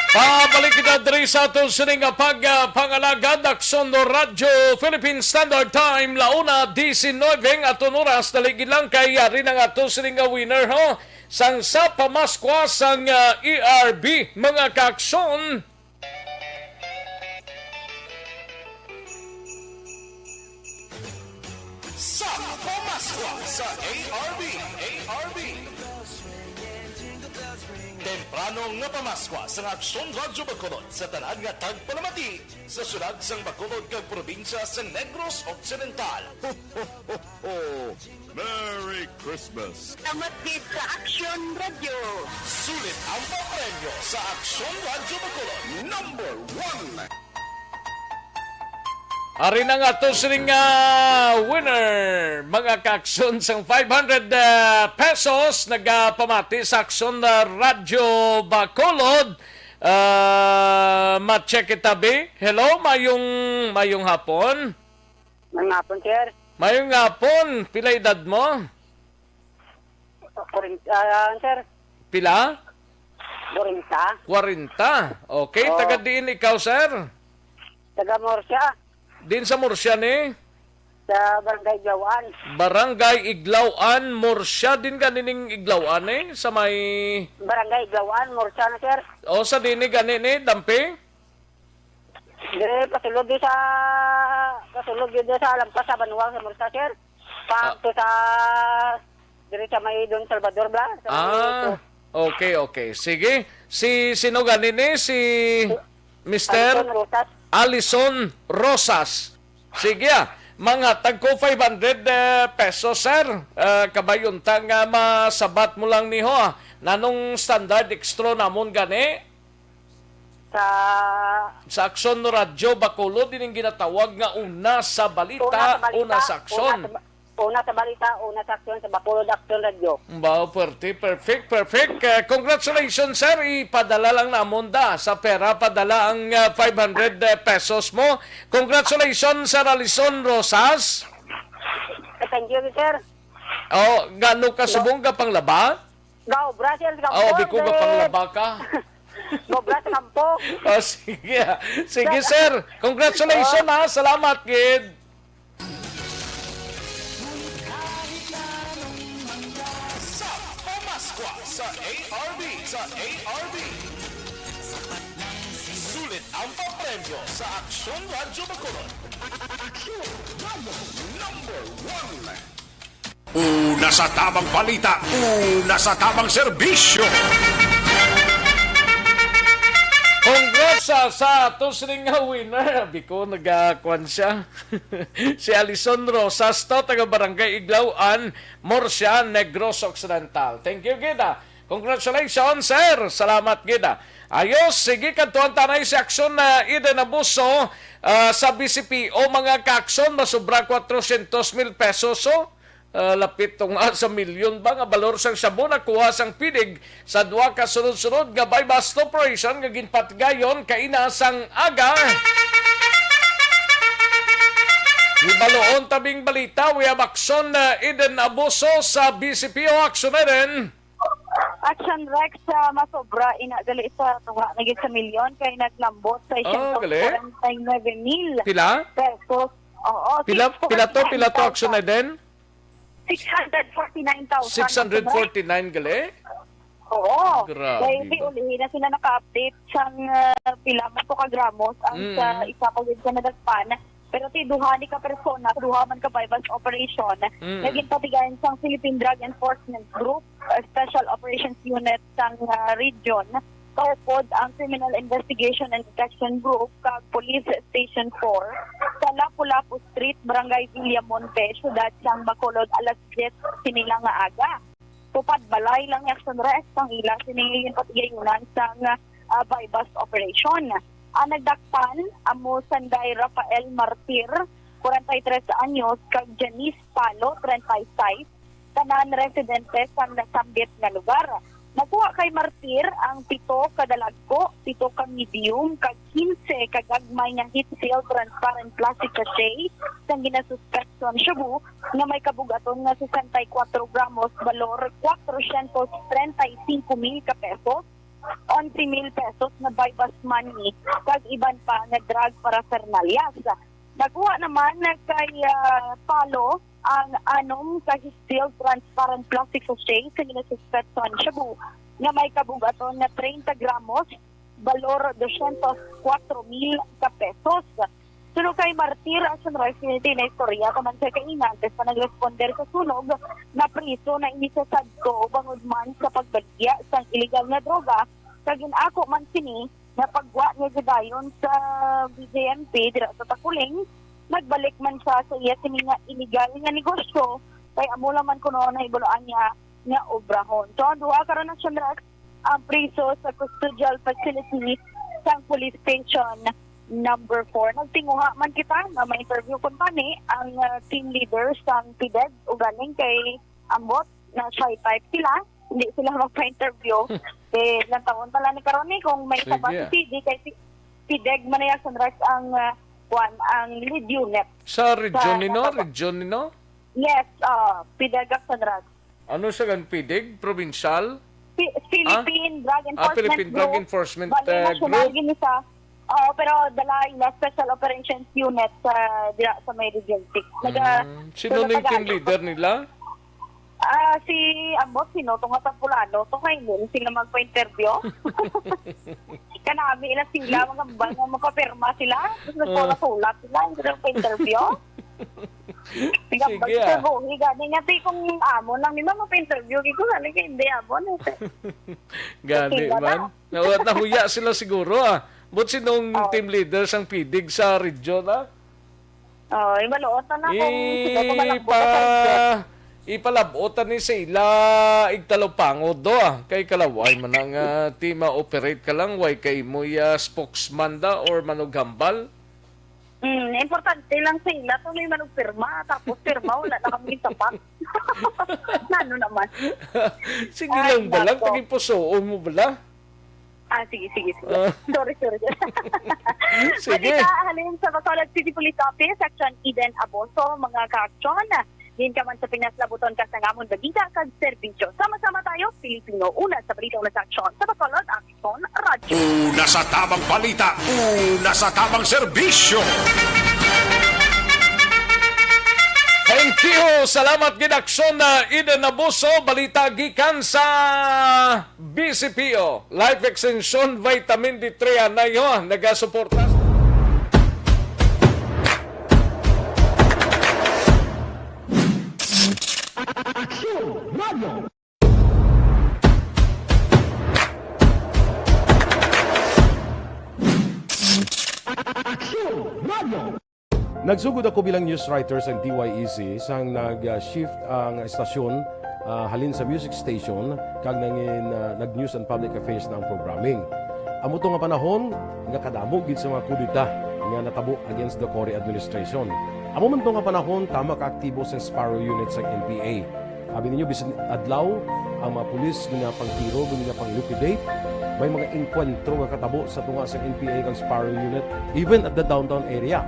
Pabalik kita diri sa aton sini nga pag, ah, pangalagad, Aksyon Radyo Philippine Standard Time, la una diecinueve ang aton oras. Dali gid lang kay ari na nga aton sini nga winner, ho, sang sa pamaskwa sang, ah, A R B, mga kaaksyon. Sa pamaskwa sa A R B, A R B. Temprano nga pamaskwa sa Aksyon Radyo Bacolod sa tanan nga tagpalamati sa syudad sang Bacolod kag probinsya sang Negros Occidental. Ho, ho, ho, ho. Merry Christmas! Salamat gid sa Aksyon Radyo. Sulit ang papremyo sa Aksyon Radyo Bacolod. Number one. Ari na nga to sining, ah, winner, mga kaaksyon, sang five hundred, ah, pesos, nagapamati sa Aksyon, ah, Radyo Bacolod. Ah, ma-check kita, bi. Hello, mayong, mayong hapon. Mayong hapon, sir. Mayong hapon. Pila edad mo? Kwarenta, ah, sir. Pila? Kwarenta. Kwarenta. Okay, Oo. Taga diin ikaw, sir? Taga Murcia. Din sa Murcia ni? Sa Barangay Iglawaan. Barangay Iglawaan, Murcia. Din gani ning Iglawaan eh, sa may Barangay Iglawaan, Murcia na, sir. O, sa din ni gani ni, Dampi? Dire, pasulod di sa, pasulod di sa lampas sa Banwa sa Murcia, sir. Ah. Paagto sa, dire sa may Don Salvador, bla? Sa may Ah, okay, okay. Sige. Si, sino gani ni? Si Mister Alison Rosas. Alison Rosas. Sige, ah. Mga tagko five hundred, eh, pesos, sir. Eh, kabay unta nga masabat mo lang niho, ah. Nanong standard extra namon gani? Sa Sa Aksyon Radyo Bacolod, ining ginatawag nga una sa balita, Una sa balita, una sa aksyon. Una sa ba-, una sa balita, una sa aksyon sa Bacolod Aksyon Radyo. Wow, pwerte. Perfect, perfect. Eh, congratulations, sir. Ipadala lang namon da sa pera. Padala ang, ah, five hundred, eh, pesos mo. Congratulations, Sir Alison Rosas. Eh, thank you, sir. Oh, gano ka subong ka panglaba? Gaobra, sir, sa Oh, kampo, biko ka sir. Panglaba ka. Gaobra sa kampo. Oh, sige. Sige, sir. Congratulations, Oh. ha. Salamat, gid. Sa Pamaskwa sa A R B, sa A R B. Sulit ang papremyo sa Aksyon Radyo Bacolod. Aksyon Radyo number one. Una sa tamang balita, una sa tamang serbisyo. Congrats sa, sa ato sining nga winner. Abi ko, nagakuan siya. Si Alison Rosas to, taga Barangay Iglawaan, Murcia, Negros Occidental. Thank you, gid, ah. Congratulations, sir. Salamat, gid, ah. Ayos, sige, kadtuan ta na si Aksyon, ah, Eden Abuso, ah, sa B C P O, mga kaaksyon, masobra kwatrocientos mil pesos, oh. Ah, lapit to nga sa milyon ba nga balor sang shabu nakuha sang pidig sa duha ka sunod-sunod nga buy-bust operation nga ginpatigayon kaina sang aga. Hibaluon tabing balita, we have Aksyon, ah, Eden Abuso sa B C P O. Aksyon, Eden. Action Rex, ah, masobra ina gali sa tunga na gid sa milyon kay naglambot sa Oh, gali. siyento kwarenta y nuebe mil Pila? pesos. Oo, Pila, six pila to, pila to, Aksyon, forty-nine thousand. Eden? Six hundred forty-nine thousand, Action Rex. Six hundred forty-nine gali? Oo. Grabe Kay hindi ba? ulihi na sila naka-update sang, ah, pila man to ka gramos ang sa Mm. isa pa gid ka nadagpan. Pero ti duha ni ka persona, duha man ka buy-bust operation, Mm. nga ginpatigayon sang Philippine Drug Enforcement Group, uh, Special Operations Unit sang, uh, region, kaupod ang Criminal Investigation and Detection Group kag Police Station four sa Lapu-Lapu Street, Barangay Villamonte, siyudad sang Bacolod, alas diyes sini lang nga aga. Tupad balay lang ni Action Rex ang ila sini ginpatigayunan sang, ah, buy-bust operation. Ang nagdakpan amo sanday Rafael Martir, kwarenta y tres anyos, kag Janice Palo, treinta y seis, tanan residente sang nasambit nga lugar. Nakuha kay Martir ang pito ka dalagko, pito ka medium, kag quince ka gagmay nga heat-sealed transparent plastic sachet sang ginasuspek sang shabu nga may kabug-aton nga sesenta y kuwatro gramos, balor kwatrocientos treinta y cinco mil ka pesos, onse mil pesos na buy-bust money, kag iban pa nga drug paraphernalias. Nakuha naman kay, ah, Palo ang anom ka steel transparent plastic sachet sa ginasuspetso nga shabu nga may kabug-aton nga treinta gramos, balor dosyentos kuwatro mil ka pesos. Suno kay Martir, Action Rex, na istorya pa man siya kaina antes pa nagresponder sa sunog, napriso na ini sa sadto bangod man sa pagbaligya sang iligal nga droga, kag gin-ako man sini nga paggwa niya gid dayon sa B J M P dira sa Taculing. Nagbalik man siya sa iya sini nga iligal nga negosyo, kay amo lang man kuno nahibaluan niya nga obrahon. So, ang duha karon, Action Rex, ang priso sa custodial facility sang Police Station number four. Nagtinguha man kita nga ma-interview kuntani ang, ah, team leader sang PDED, ugaling kay ambot na shy type sila. hindi sila magpa-interview. Eh, ilang taon pala ni karon ni kung may isa pa Sige. Si P D, kay si PDEG man na yan, Sunrise ang, ah, kuwan, ang lead unit. Sa region ni, no? Sa Region ni, no? Yes, ah, PDEG ang Sunrise. Ano siya kan PDEG? Provincial? Pi-, Philippine Drug Ah, Enforcement Philippine Drug Group. Enforcement, Bali, ah, national group. Gini siya. Oo, pero dala ila Special Operations Unit sa, dira sa may Region six. Naga-, Mm. Sino so, ning team nagpagaling. Leader nila? Ah, si, ambot, sino to nga sa Pulano? To kay hindi sila magpa-interview. Kanami ila sila, mga bal nga magpapirma sila. Tapos Ah. nagpapasulat sila, hindi sila magpa-interview. Sige, ah. Sige, ah. Buhi, gani nga, ti, kung amo lang, di ba, magpa-interview? Di ko, gani, kay hindi amo, no? Gani Sila man. na. Nawa-, nahuya sila siguro, ah. But sinong Oh. team leader sang PDEG sa region, ah? Oh, yung maluotan na kung sila ko malambot sa Ipa-, ipalabot ni sa ila, igtalupangod do, ah. Kay kalaway man ang, ah, ti ma-operate ka lang, way kay mo ya spokesman da or manughambal. Mm, importante lang sa ila to may manugpirma, tapos pirma, wala na kami sapat. Nano naman? Sige Ay, lang bala, nako. Tagipusoon mo bala. Ah, sige, sige, sige. Ah. Sorry, sorry. Sige. Balita halin sa Bacolod City Police Office, Action Eden Aboso, mga ka-action. Din ka man sa Pinas, labuton ka sa ngamon balita kag serbisyo. Sama-sama tayo, Pilipino. Una sa balita, una sa aksyon. Sa Bacolod, Action Radio. Una sa tamang balita, una sa tamang serbisyo. Thank you. Salamat gid, Aksyon, ah, Eden Abuso. Balita gikan sa B C P O. Life Extension Vitamin D three anay, ho, nagasuporta. Aksyon Radio. Aksyon Radio. Nagsugod ako bilang news writer sa D Y E C sang nag-shift ang estasyon, ah, halin sa music station kag nangin, ah, nag-news and public affairs na ang programming. Amo to nga panahon nga kadamo gid sa mga kudeta nga natabo against the Cory administration. Amo man to nga panahon tama ka aktibo sa Sparrow Unit sa N P A. Abi ninyo, bisan adlaw, ang mga pulis ginapangtiro, ginapang-liquidate. May mga engkwentro nga katabo sa tunga sa N P A kag Sparrow Unit, even at the downtown area.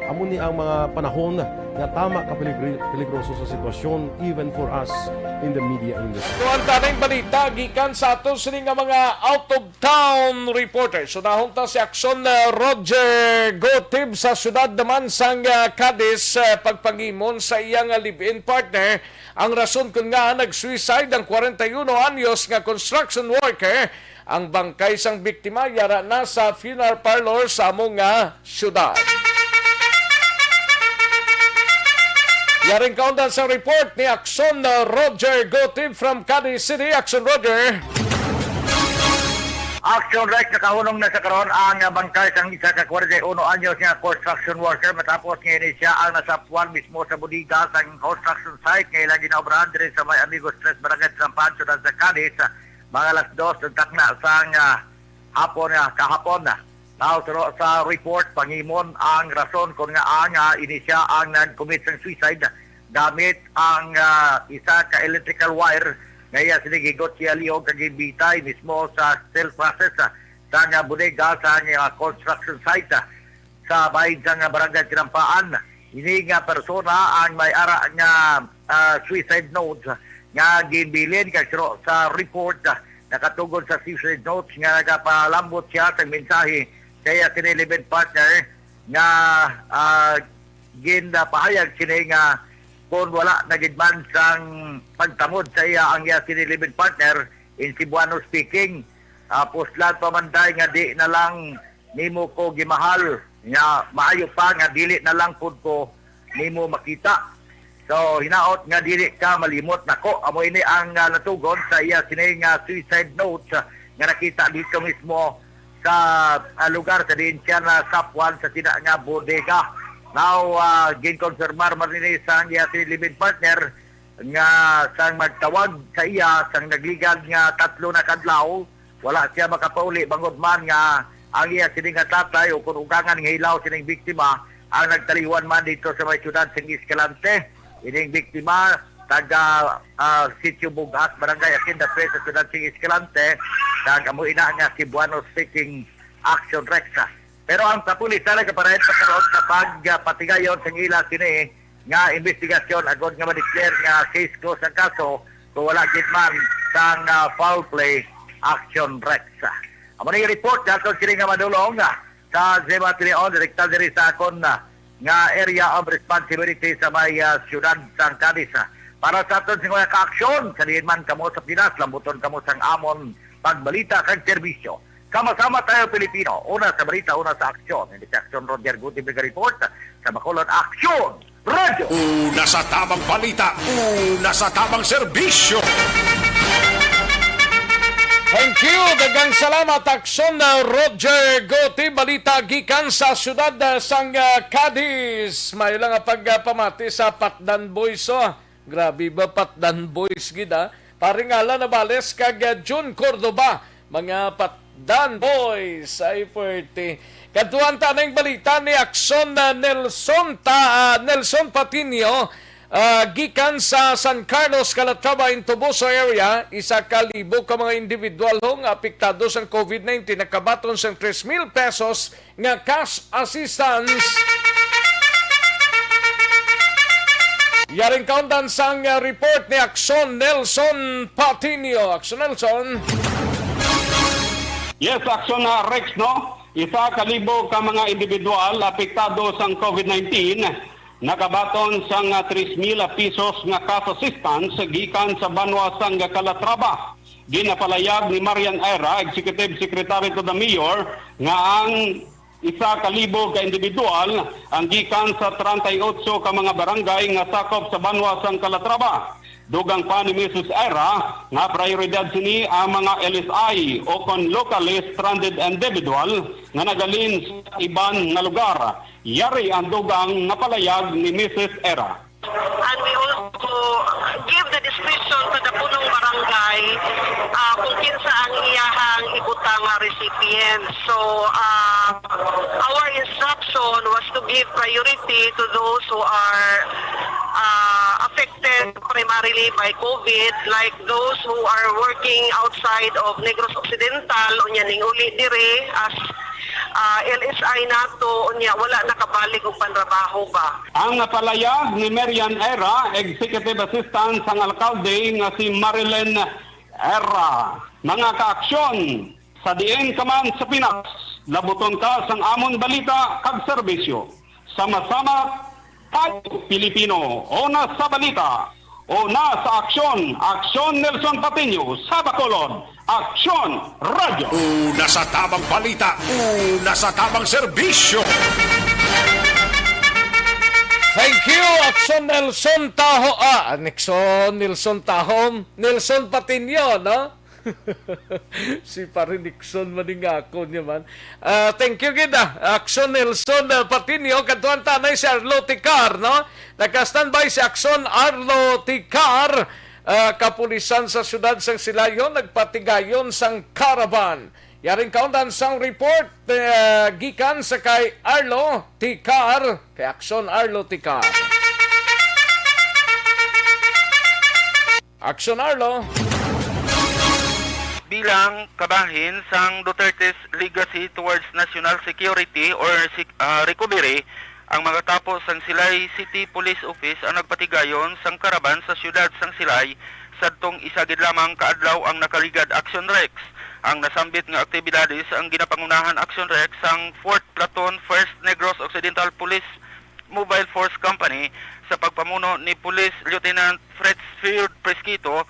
Amo ni ang mga panahon nga tama ka peligri-, peligroso sa sitwasyon, even for us in the media industry. Kuwan ta na yung balita gikan sa ato sini nga mga out-of-town reporters. Unahon ta si Aksyon, uh, Roger Gotib sa siyudad naman sang, uh, Cadiz, uh, pagpangimon sa iyang, uh, live-in partner. Ang rason kon ngaa nag-suicide ang kwarenta y uno anyos nga construction worker, ang bangkay sang biktima yara na sa funeral parlor sa amo nga siyudad. Yaring kaundan sa report ni Aksyon, uh, Roger Gotib from Cadiz City. Aksyon, Roger. Action Rex, nakahunong na sa karon ang bangkay sang isa ka kwarenta y uno anyos nga construction worker matapos nga ini siya ang nasapwan mismo sa bodega sang construction site nga ila ginaobrahan diri sa may Amigos Tres, Barangay Tinampaan, Siyudad sa Cadiz, mga alas dos ug takna sang, ah, hapon, ah, kahapon. Now, suno sa report, pangimon ang rason kon ngaa nga ini siya ang nag-commit sang suicide gamit ang, ah, isa ka electrical wire nga iya sini gigotsi liog kag gibitay mismo sa steel process, ah, sang, ah, bodega sa, ah, construction site, ah, sa bahin sang, ah, Barangay Tinampaan. Ini nga persona ang may ara nga, ah, suicide note nga ginbilin kag suno sa report, ah, nakatugon sa suicide note nga nagapalambot siya sa mensahe sa iya sini live-in partner nga, ah, ginpahayag sini nga kon wala na gid man sang pagtamod sa iya ang iya sini live-in partner, in Cebuano speaking, ah, puslan pa man day nga di na lang nimo ko gimahal, nga maayo pa nga dili na lang pud ko nimo makita. So, hinaot nga dili ka malimot nako. Amo ini ang, ah, natugon sa iya sini nga suicide note, ah, nga nakita dito mismo sa, ah, lugar sa diin siya nasapwan sa sina nga bodega. Now, ah, ginkonfirmar man ini sa iya sini live-in partner nga sang magtawag sa iya sang nagligad nga tatlo na ka adlaw, wala siya makapauli bangod man nga ang iya sini nga tatay o kun ugangan nga hilaw sining biktima ang nagtaliwan man dito sa may siyudad sang Escalante. Ining biktima taga, ah, Sitio Bug-as, Barangay Hacienda Tres, sa Siyudad sing Escalante, kag amo ina nga Cebuanos Seeking Action, Rex. Pero ang kapulisan nagapadayon pa karon sa pagpatigayon sang ila sini nga investigasyon agod nga ma-declare nga case closed ang kaso kung wala gid man sang, ah, foul play action, Rex. Amo ni report naton sini nga madulong, ah, sa Zema Tilion, direkta diri sa akon, ah, nga area of responsibility sa may, ah, siyudad sang Cadiz, ah. Para sa aton sing mga kaaksyon, sa diin man kamo sa Pinas, lambuton kamo sang amon pagbalita kag serbisyo. Sama-sama tayo, Pilipino. Una sa balita, una sa aksyon. Hindi si Aksyon Roger Guti, Mega Report. Sa Bacolod, Aksyon Radyo. Una sa tamang balita, una sa tamang serbisyo. Thank you. Daghang salamat, Aksyon, uh, Roger Guti. Balita gikan sa siyudad, uh, sang, uh, Cadiz. May lang nga pagpamati sa Patdan Boys, oh. Grabe ba, Patdan Boys gid, ah. Paring Alan Navales kag, ah, Jun Cordova, mga Patdan Boys, ay puwerte. Kadtuan ta ning balita ni Aksyon, ah, Nelson ta, ah, Nelson Patiño, ah, gikan sa San Carlos, Calatrava, in Toboso area. Isa ka libo ka mga individual ho nga apektado sang covid nineteen nakabaton sang tres mil pesos nga cash assistance. Yaring kaundan sang, uh, report ni Aksyon Nelson Patiño. Aksyon Nelson. Yes, Aksyon, uh, Rex, no? Isa ka libo ka mga individual apektado sang covid nineteen nakabaton sang, uh, tres mil pesos nga cash assistance gikan sa banwa sang Calatrava. Ginapalayag ni Marian Era, Executive Secretary to the Mayor, nga ang isa ka libo ka individual ang gikan sa treinta y ocho ka mga barangay nga sakop sa banwa sang Calatrava. Dugang pa ni Misis Era nga prioridad sini ang mga L S I o kon locally stranded individual nga nagalin sa iban nga lugar. Yari ang dugang nga palayag ni Misis Era. And we also give the discretion to the punong barangay, ah, kung kinsa ang iyahang ibutang nga recipient. So, ah, our instruction was to give priority to those who are, ah, affected primarily by covid, like those who are working outside of Negros Occidental, unya ning uli dire as, ah, L S I nato, unya wala nakabalik og panrabaho ba. Ang palayag ni Marian Era, Executive Assistant sang alkalde nga si Marilyn Era. Mga kaaksyon, sa diin ka man sa Pinas, labuton ka sang amon balita kag serbisyo. Sama-sama tayo, Pilipino. Una sa balita, una sa aksyon, Aksyon Nelson Patiño sa Bacolod. Aksyon Radyo. Una sa tamang balita, una sa tamang serbisyo. Thank you, Aksyon Nelson Taho. Ah, Nixon, Nelson Tahom, Nelson Patiño, no? Si Pare Nixon man nga ako niya man. Ah, thank you gid, ah. Aksyon Nelson, ah, Patiño, kadtuan ta na si Arlo Ticar, no? Naka-standby si Aksyon Arlo Ticar, ah, kapulisan sa siyudad sang Silay ho nagpatigayon sang caravan. Yaring kaundan sang report, ah, gikan sa kay Arlo Ticar, kay Aksyon Arlo Ticar. Aksyon, Arlo. Bilang kabahin sang Duterte's Legacy Towards National Security or sec-, ah, Recovery, ang mga tapo sang Silay City Police Office ang nagpatigayon sang karaban sa siyudad sang Silay sadtong isa gid lamang ka adlaw ang nakaligad, Aksyon Rex. Ang nasambit nga aktibidades ang ginapangunahan, Aksyon Rex, sang Fourth Platoon, First Negros Occidental Police Mobile Force Company sa pagpamuno ni Police Lieutenant Fretsfield Presquito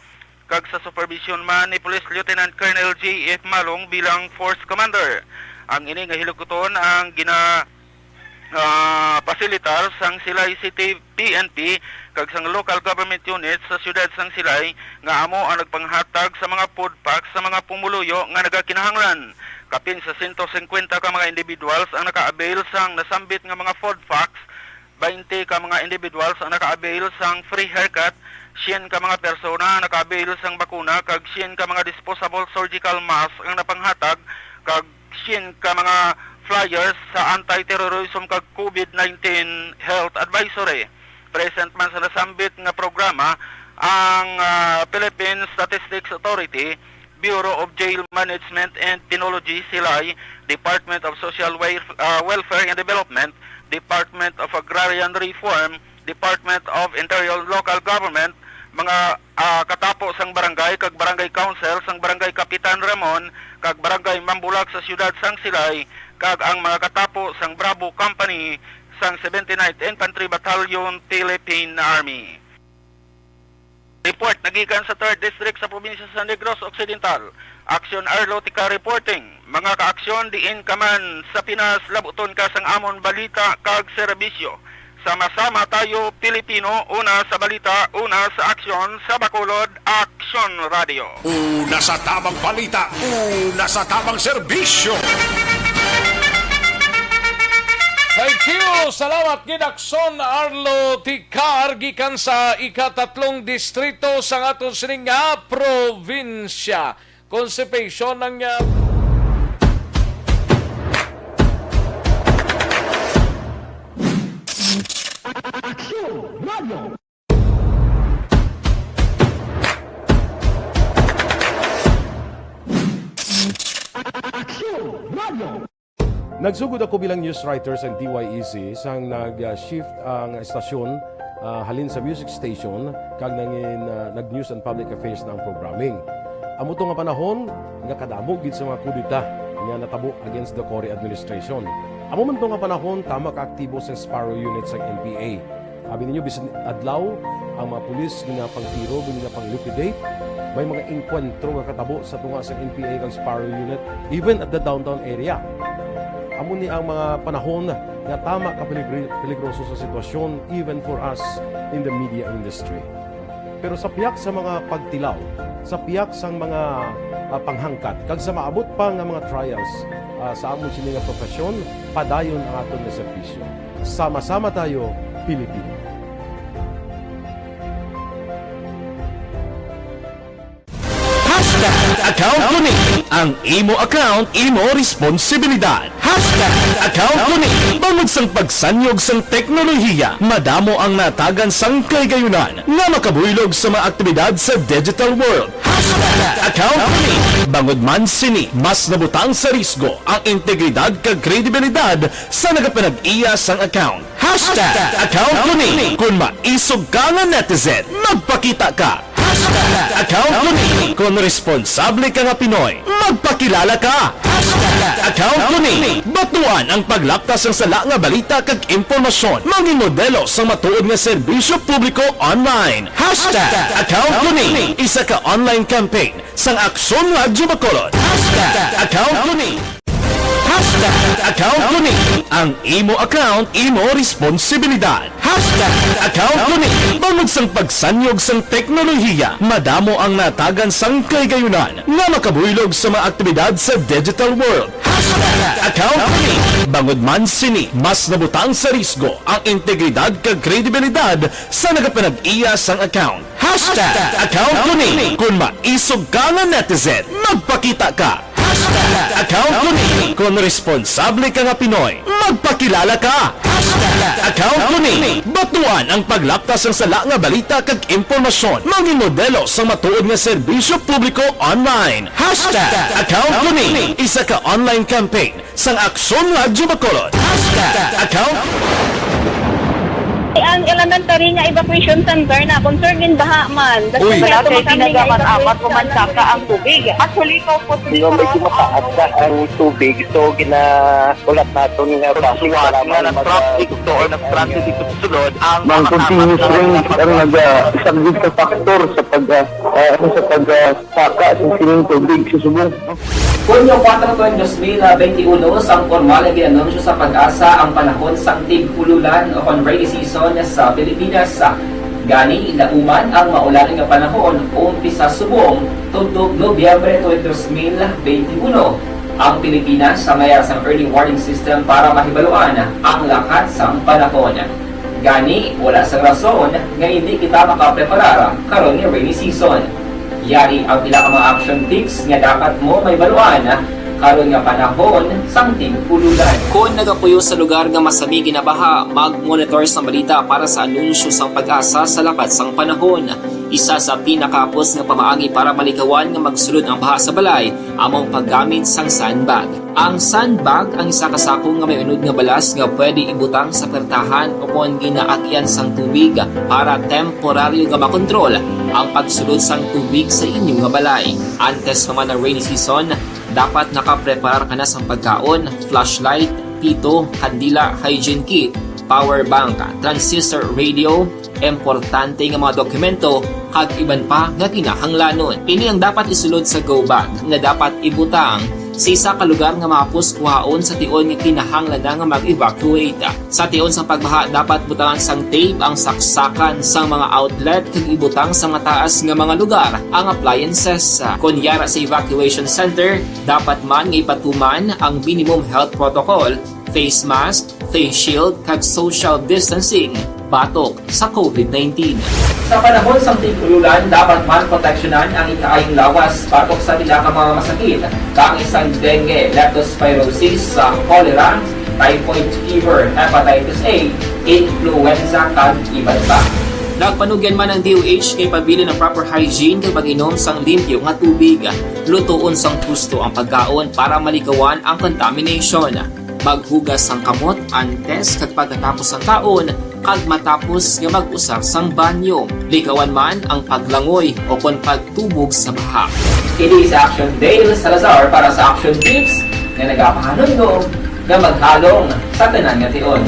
kag sa supervision man ni Police Lieutenant Colonel J F Malong bilang Force Commander. Ang ini nga hilikuton ang gina-, ah, pasilitar sang Silay City P N P kag sang local government unit sa siyudad sang Silay nga amo ang nagpanghatag sa mga food packs sa mga pumuluyo nga nagakinahanglan. Kapin sa sento singkwenta ka mga individuals ang naka-avail sang nasambit nga mga food packs, baynte ka mga individuals ang naka-avail sang free haircut, syen ka mga persona ang naka-avail sang bakuna, kag syen ka mga disposable surgical mask ang napanghatag, kag syen ka mga flyers sa anti-terrorism kag covid nineteen health advisory. Present man sa nasambit nga programa Ang, ah, Philippine Statistics Authority, Bureau of Jail Management and Penology, silay, Department of Social Wel-, ah, Welfare and Development, Department of Agrarian Reform, Department of Interior and Local Government, mga, ah, katapo sang barangay kag barangay council sang Barangay Kapitan Ramon kag Barangay Mambulak sa siyudad sang Silay, kag ang mga katapo sang Bravo Company sang seventy-ninth Infantry Battalion, Philippine Army. Report nagikan sa Third District sa probinsya sa Negros Occidental. Aksyon Arlo Tika reporting. Mga kaaksyon, diin ka man sa Pinas, labuton ka sang amon balita kag serbisyo. Sama-sama tayo, Pilipino, una sa balita, una sa aksyon, sa Bacolod Aksyon Radio. Una sa tabang balita, una sa tabang serbisyo. Thank you. Salamat gid, Akson Arlo Ticar, gikan sa ikatatlong distrito sa aton sining nga probinsya. Constipation ang, ah, Aksyon Radio. Aksyon Radio. Nagsugod ako bilang news writer sa D Y E C sang nag-shift ang estasyon, ah, halin sa music station kag nangin, ah, nag-news and public affairs na ang programming. Amo to nga panahon nga kadamo gid sa mga kudeta nga natabo against the Cory administration. Amo man to nga panahon, tama ka aktibo sa Sparrow Unit sa N P A. Abi ninyo, bisan adlaw, ang mga pulis ginapangtiro, ginapang-liquidate. May mga engkwentro nga katabo sa tunga sa N P A kag Sparrow Unit, even at the downtown area. Amo ni ang mga panahon nga tama ka peligri-, peligroso sa sitwasyon, even for us in the media industry. Pero sa pihak sa mga pagtilaw, sa pihak sang mga, ah, panghangkat, kag sa maabot pa nga mga trials, ah, sa amon sini nga profesyon, padayon ang aton nga serbisyo. Sama-sama tayo, Pilipino. Hashtag account ko ni. Ang imo account, imo responsibilidad. Hashtag account ko ni. Bangod sang pagsanyog sang teknolohiya, madamo ang natagan sang kahigayunan nga makabuylog sa mga aktibidad sa digital world. Hashtag account ko ni. Bangod man sini, mas nabutang sa risgo ang integridad kag kredibilidad sa nagapanag-iya sang account. Hashtag account ko ni. Kung maisog ka nga netizen, magpakita ka. Hashtag account ko ni. Kung responsable ka nga Pinoy, magpakilala ka. Hashtag account ko ni. Batuan ang paglapkas sang sala nga balita kag impormasyon. Mangin modelo sang matuod nga serbisyo publiko online. Hashtag account ko ni. Isa ka online campaign sang Aksyon Radyo Bacolod. Hashtag account ko ni. Hashtag account ko ni. Ang imo account, imo responsibilidad. Hashtag account ko ni. Bangod sang pagsanyog sang teknolohiya, madamo ang natagan sang kahigayunan nga makabuylog sa mga aktibidad sa digital world. Hashtag account ko ni. Bangod man sini, mas nabutang sa risgo ang integridad kag kredibilidad sa nagapanag-iya sang account. Hashtag account ko ni. Kung maisog ka nga netizen, magpakita ka. Hashtag account ko ni. Kung responsable ka nga Pinoy, magpakilala ka. Hashtag account ko ni. Batuan ang paglapkas sang sala nga balita kag impormasyon. Mangin modelo sang matuod nga serbisyo publiko online. Hashtag account ko ni. Isa ka online campaign sang Aksyon Radyo Bacolod. Hashtag account. Ang elementary nga evacuation center na concern in baha man. Uy. Wala kay ginagamat-amat, umansaka ang tubig. Actually, ikaw po, medyo mataas na ang tubig. So, gina-, ulat naton nga traffic, salamat nga mag- traffic, so, ang traffic dito sa sulod, ang continuous rain ang nag-, ah, isang big factor sa pag, ah, ah, ano, sa pag, ah, saka sa sining tubig sa subong. Hunyo kuwatro, tuig dos mil benti uno, sang pormal nga gin-anunsyo sa PAGASA ang panahon sang tig-ululan o kon rainy season sa Pilipinas. Gani, lauman ang maulan nga panahon umpisa subong tubtob Nobyembre tuig dos mil benti uno. Ang Pilipinas may ara sang early warning system para mahibaluan ang lakat sang panahon. Gani, wala sang rason nga indi kita makapreparar karon nga rainy season. Yari ang pila ka mga action tips nga dapat mo mahibaluan karon nga panahon sang tig-ululan. Kon nagapuyo sa lugar nga masami ginabaha, mag-monitor sang balita para sa anunsyo sang PAGASA sa lakat sang panahon. Isa sa pinakahapos nga pamaagi para malikawan nga magsulod ang baha sa balay amo ang paggamit sang sandbag. Ang sandbag ang isa ka sako nga may unod nga balas nga pwede ibutang sa puwertahan o kon ginaagyan sang tubig para temporaryo nga makontrol ang pagsulod sang tubig sa inyo nga balay. Antes pa man ang rainy season, dapat nakapreparar ka na sang pagkaon, flashlight, pito, kandila, hygiene kit, power bank, transistor radio, importante nga mga dokumento, kag iban pa nga kinahanglanon. Ini ang dapat isulod sa go bag nga dapat ibutang sa isa ka lugar nga mahapos kuhaon sa tion nga kinahanglan na nga mag-evacuate. Sa tion sa pagbaha, dapat butangan sang tape ang saksakan sang mga outlet kag ibutang sa mataas nga mga lugar ang appliances. Kon yara sa evacuation center, dapat man nga ipatuman ang minimum health protocol, face mask, face shield, kag social distancing batok sa covid nineteen. Sa panahon sang tig-ululan, dapat man proteksyonan ang ikaayong lawas batok sa pila ka mga masakit, kaangay sang dengue, leptospirosis, sa cholera, typhoid fever, hepatitis A, influenza, kag iban pa. Nagpanugyan man ang D O H kay pabilin ang proper hygiene kag pag-inom sang limpyo nga tubig. Lutoon sang husto ang pagkaon para malikawan ang contamination. Maghugas sang kamot antes kag pagkatapos sang kaon, kag matapos nga mag-usar sang banyo. Likawan man ang paglangoy o kon pagtubog sa baha. Kini si Action Dale Salazar para sa Action Tips nga nagapahanumdom nga maghalong sa tanan nga tion.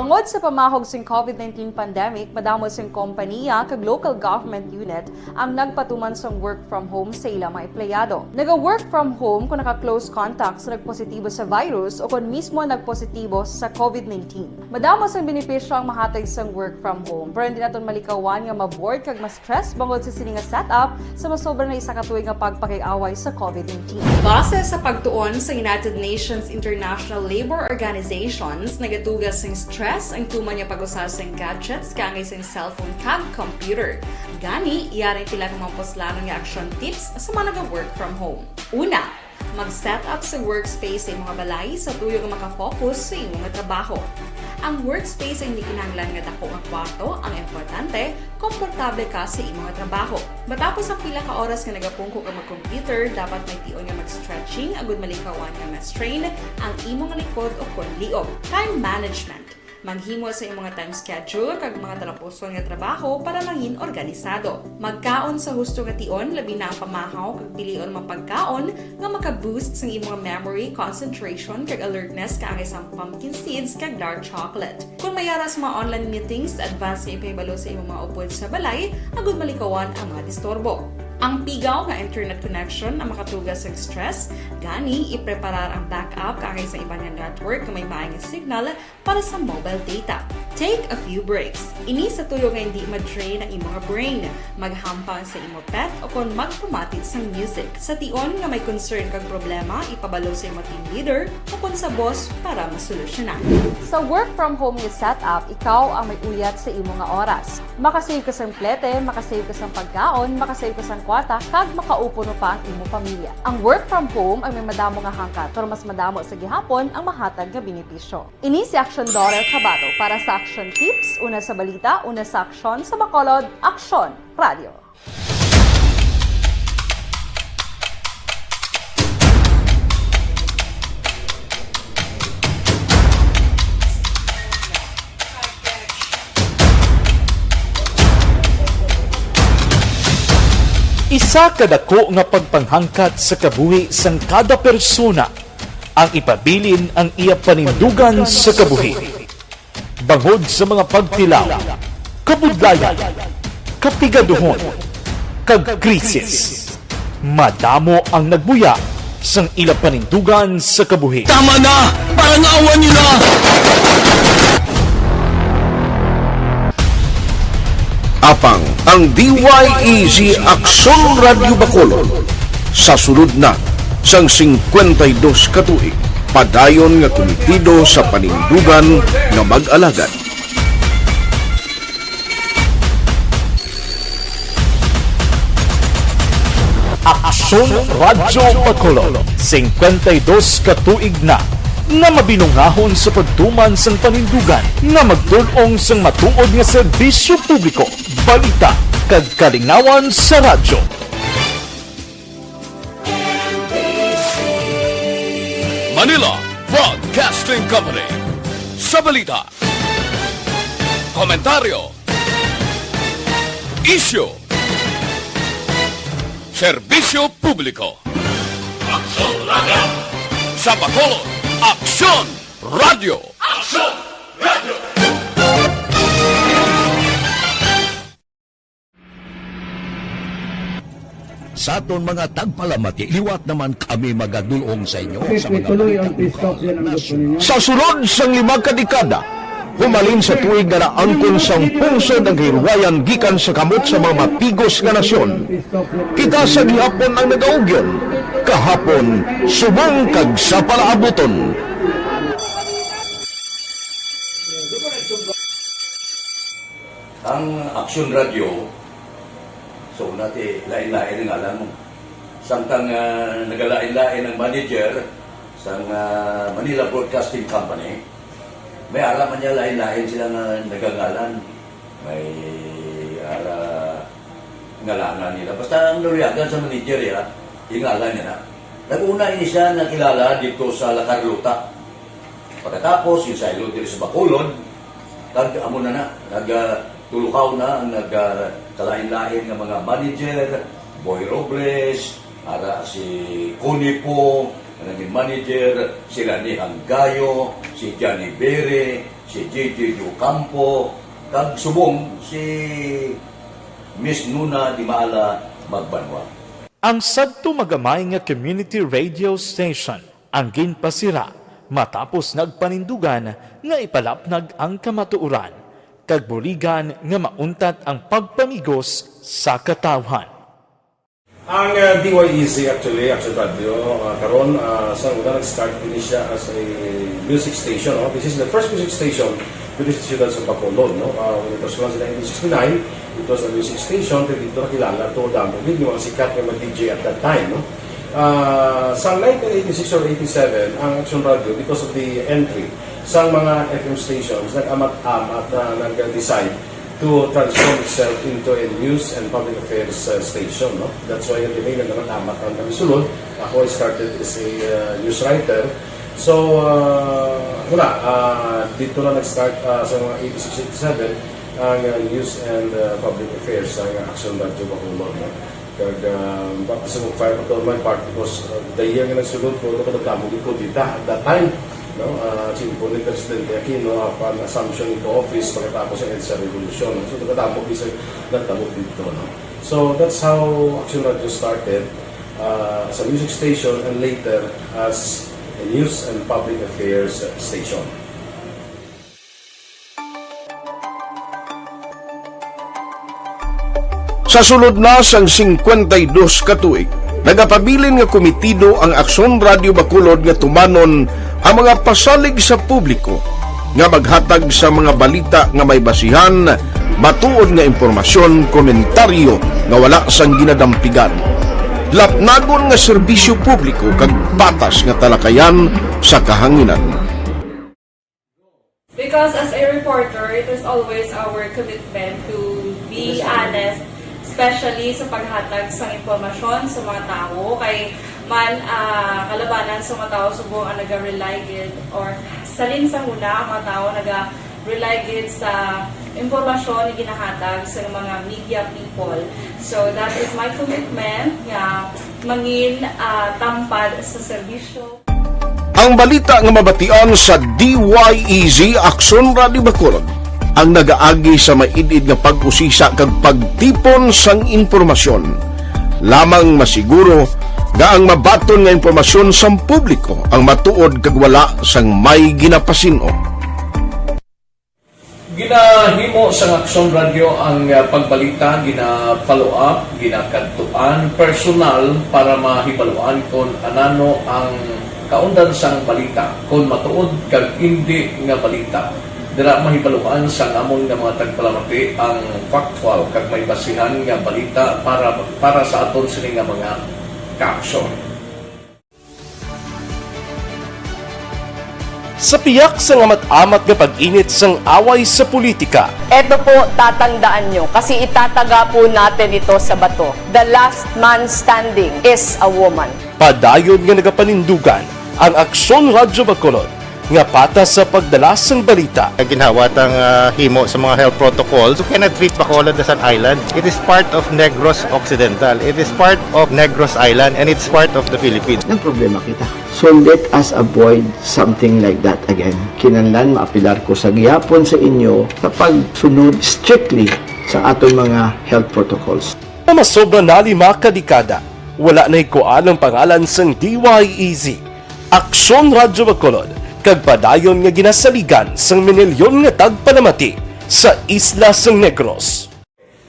Tungod sa pamahog sing covid nineteen pandemic, madamo sing kompaniya kag local government unit ang nagpatuman sang work from home sa ila mga empleyado. Naga-work from home kung naka-close contact sa nagpositibo sa virus o kon mismo nagpositibo sa covid nineteen. Madamo sang benepisyo ang mahatag sang work from home, pero hindi naton malikawan nga ma-bored kag ma-stress bangod sa sini nga setup sa masobra na isa ka tuig nga pagpakig-away sa covid nineteen. Base sa pagtuon sa United Nations International Labor Organizations, nagatuga sing stress ang tuman nga pag-usar sing gadgets kaangay sing cellphone kag computer. Gani, yari pila ka mga puslanon nga action tips sa mga naga-work from home. Una, mag-set up sa workspace sa imong balay sa tuyo nga makafocus sa imong trabaho. Ang workspace ay hindi kinahanglan nga dako nga kwarto, ang importante, komportable ka sa imong trabaho. Matapos ang pila ka oras nga nagapungko ka mag-computer, dapat may tion nga mag-stretching agud malikawan nga ma-strain ang imong likod o kon liog. Time management. Maghimo sa imong time schedule kag mga talapuson nga trabaho para mangin organisado. Magkaon sa husto nga tion, labi na ang pamahaw kag pilion mga pagkaon nga maka-boost sang imong memory, concentration, kag alertness kaangay sang pumpkin seeds kag dark chocolate. Kon may ara sa mga online meetings, advance nga ipahibalo sa imong mga upod sa balay agud malikawan ang mga disturbo. Ang pigaw nga internet connection ang makatuga sang stress, gani ipreparar ang backup kaangay sa iban nga network nga may maay nga signal para sa mobile data. Take a few breaks. Ini sa tuyo nga hindi ma-drain ang imong brain. Maghampang sa imo pet o kon magpamati sang music. Sa tion nga may concern kag problema, ipabalo sa imo team leader o kon sa boss para masolusyonan. Sa work from home nga setup, ikaw ang may uyat sa imo nga oras. Makasave ka sang plete, makasave ka sang pagkaon, makasave ka sang kwarta, kag makaupo pa ang imo pamilya. Ang work from home ay may madamo nga hangkat, pero mas madamo sa gihapon ang mahatag nga benepisyo. Ini si Action Dorel Cabato para sa Action Tips, una sa balita, una sa aksyon, sa Bacolod, Aksyon Radio. Isa ka dako nga pagpanghangkat sa kabuhi sang kada persona ang ipabilin ang iya panindugan sa kabuhi. Bangod sa mga pagtilaw, kabudlayan, kapigaduhon, kag krisis, madamo ang nagbuya sang ila panindugan sa kabuhi. Tama na! Parang awan niyo na! Apang ang D Y E G Aksyon Radyo Bacolod, sa sulod na sang singkwenta y dos ka tuig, padayon nga kumitido sa panindugan nga mag-alagad. Aksyon Radyo Bacolod, singkwenta y dos ka tuig na. nga mabinungahon sa pagtuman sang panindugan nga magdul-ong sang matuod nga serbisyo publiko, balita, kag kalingawan sa radyo. Manila Broadcasting Company. Sa balita, komentaryo, isyu, serbisyo publiko. Aksyon Radio. Sa Bacolod, Aksyon Radio. Aksyon Radio. Sa aton mga tagpalamati, liwat naman kami magadul-ong sa inyo sa mga balita. Sa sulod sang lima ka dekada, humalin sa tuig nga naangkon sang pungsod ang kahilwayan gikan sa kamot sa mga mapigos nga nasyon, kita sa gihapon ang nagaugyon, kahapon, subong kag sa palaabuton. Ang Aksyon Radio, so, una ti, lain-lain ang ngalan mo. Samtang, ah, nagalain-lain ang manager sang, ah, Manila Broadcasting Company, may ara man niya lain-lain sila nga nagangalan. May ara ngalanan nila. Basta ang naluyagan sa manager, ya, yung ngalan niya na. Nag-una ini siya nakilala dito sa La Carlota. Pagkatapos, yung saylo diri sa Bacolod, kag amo na na, nag, ah, tulukaw na ang nag, ah, kalain-lain nga mga manager, Boy Robles, ara si Connie Pong, nga naging manager, si Rani Hanggayo, si Johnny Bere, si J J Ocampo, kag subong si Miss Nuna Dimaala Magbanwa. Ang sadto magamay nga community radio station ang ginpasira matapos nagpanindugan nga ipalapnag ang kamatuoran kag buligan nga mauntat ang pagpamigos sa katawhan. Ang, uh, D Y E Z actually, Action Radio, uh, karon, uh, sa una nag-start din siya as a music station, no? This is the first music station with the siyudad sa Bacolod, no? Uh, when it was launched in nineteen sixty-nine, it was a music station, kaya dito nakilala to, damo din yung mga sikat nga mga D J at that time, no? Ah, sa nineteen eighty-six or eighty-seven, ang Action Radio, because of the entry sa mga F M stations, nag-amat-amat na nag-decide to transform itself into a news and public affairs, uh, station, no? That's why yung nag-amat ang kami sulod. Ako, I started as a, uh, news writer. So, uh, wala, uh, dito na nag-start, uh, sa mga eighty-six, eighty-seven, ang, uh, news and, uh, public affairs sa Action Radio Bacolod, no? Kag, ah, ba, kasi mag-fire pa to my part because, ah, the year nga nagsulod ko, ano ko nagdamo gid ko dita at that time, no? Ah, simple ni Presidente Aquino, upon assumption into office, pagkatapos ang EDSA Revolution, no? So, nagdamo gid sa nagdamo dito, no? So, that's how Action Radio started, ah, as a music station and later as a news and public affairs station. Sa sulod na sang singkwenta y dos ka tuig, nagapabilin nga komitido ang Aksyon Radio Bacolod nga tumanon ang mga pasalig sa publiko nga maghatag sa mga balita nga may basihan, matuod nga impormasyon, komentaryo nga wala sang ginadampigan, lapnagon nga serbisyo publiko kag patas nga talakayan sa kahanginan. Because as a reporter, it is always our commitment to be honest, especially sa paghatag sa impormasyon sa mga tawo. Kay man, ah, kalabanan sa mga tawo subong ang naga-rely gid, or salin sa huna ang mga tawo naga-rely gid sa impormasyon nga ginahatag sa mga media people. So that is my commitment nga mangin, ah, tampad sa serbisyo. Ang balita nga mabatian sa D Y E Z Aksyon Radio Bacolod ang nagaagi sa maid-id nga pag-usisa kag pagtipon sang impormasyon. Lamang masiguro nga ang mabaton nga impormasyon sang publiko ang matuod kag wala sang may ginapasin-o. Ginahimo sang Aksyon Radio ang, ah, pagbalita, gina-follow up, ginakadtuan personal para mahibaluan kon anano ang kaundan sang balita, kon matuod kag indi nga balita. Dira mahibaluan sang amon nga mga tagpalamati ang factual kag may basihan nga balita para, para sa aton sini nga mga kaaksyon. Sa piyak sang amat-amat nga pag-init sang away sa politika, Eto po, tatandaan nyo, kasi itataga po natin ito sa bato. The last man standing is a woman. padayon nga nagapanindugan ang Aksyon Radyo Bacolod nga patas sa pagdala sang balita. Ginhawat ang ah, himo sa mga health protocols. You cannot treat Bacolod as an island. It is part of Negros Occidental. It is part of Negros Island and it's part of the Philippines. Nagproblema kita. So let us avoid something like that again. Kinahanglan maapilar ko sa gihapon sa inyo sa pagsunod strictly sa aton mga health protocols. Nga masobra na lima ka dekada, wala nahikuan ang pangalan sang D Y E Z, Aksyon Radyo Bacolod, kag padayon nga ginasaligan sang minilyon nga tagpalamati sa isla sang Negros.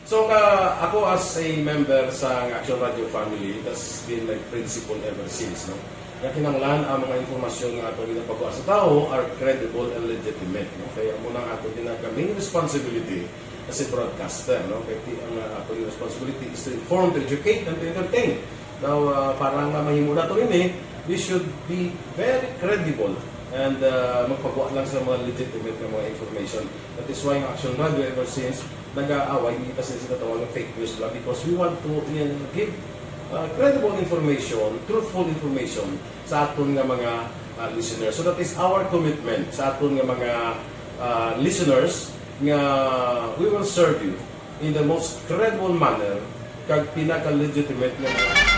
So ka ako as a member sa Action Radio family, that's been my principle ever since, no? Nga kinahanglan ang mga impormasyon nga ato ginapagawa sa tawo are credible and legitimate, no? Kaya mo nang ato ginagawa main responsibility as a broadcaster, no? Kaya ti- ang uh, ato responsibility is to inform, to educate, and to entertain. Now, uh, para nga mahimo nato ini, we should be very credible and uh, magpagawa lang sa mga legitimate nga mga information. That is why ang Action Radio ever since nag-aaway, hindi kasi sila tawag ng fake news lang because we want to uh, give uh, credible information, truthful information sa aton nga mga uh, listeners. So that is our commitment sa aton nga mga uh, listeners nga we will serve you in the most credible manner kag pinaka-legitimate nga mga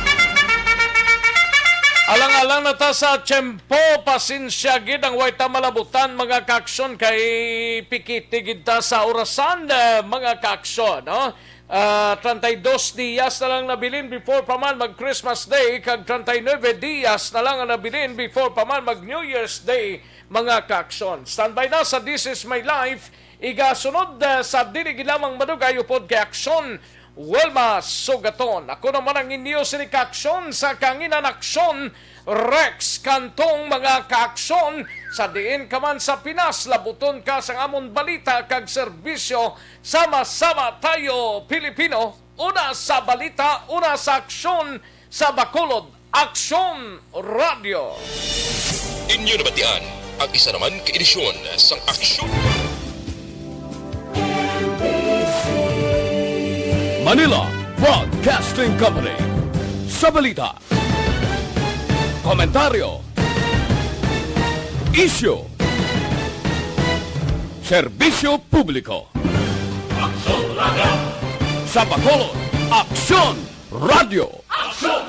Alang-alang na ta sa tiyempo, pasensya gid ang way ta malabutan, mga kaaksyon, kay pikiti gid ta sa orasan, eh, mga kaaksyon, no? Ah, treinta y dos dias na lang nabilin before pa man mag Christmas Day, kag treinta y nueve dias na lang ang nabilin before pa man mag New Year's Day, mga kaaksyon. Standby na sa This Is My Life, igasunod, eh, sa dili gid lamang madugay upod kay Aksyon Wilma Sugaton. Ako naman ang inyo sini kaaksyon sa Kanginan Aksyon, Rex Cantong, mga kaaksyon, sa diin ka man sa Pinas, labuton ka sang amon balita kag serbisyo. Sama-sama tayo, Pilipino, una sa balita, una sa aksyon, sa Bacolod Aksyon Radio. Inyo nabatian ang isa naman ka edisyon sang Aksyon. Manila Broadcasting Company. Sa balita, komentaryo, isyu, serbisyo publiko. Aksyon Radio. Sa Bacolod, Aksyon Radio. Aksyon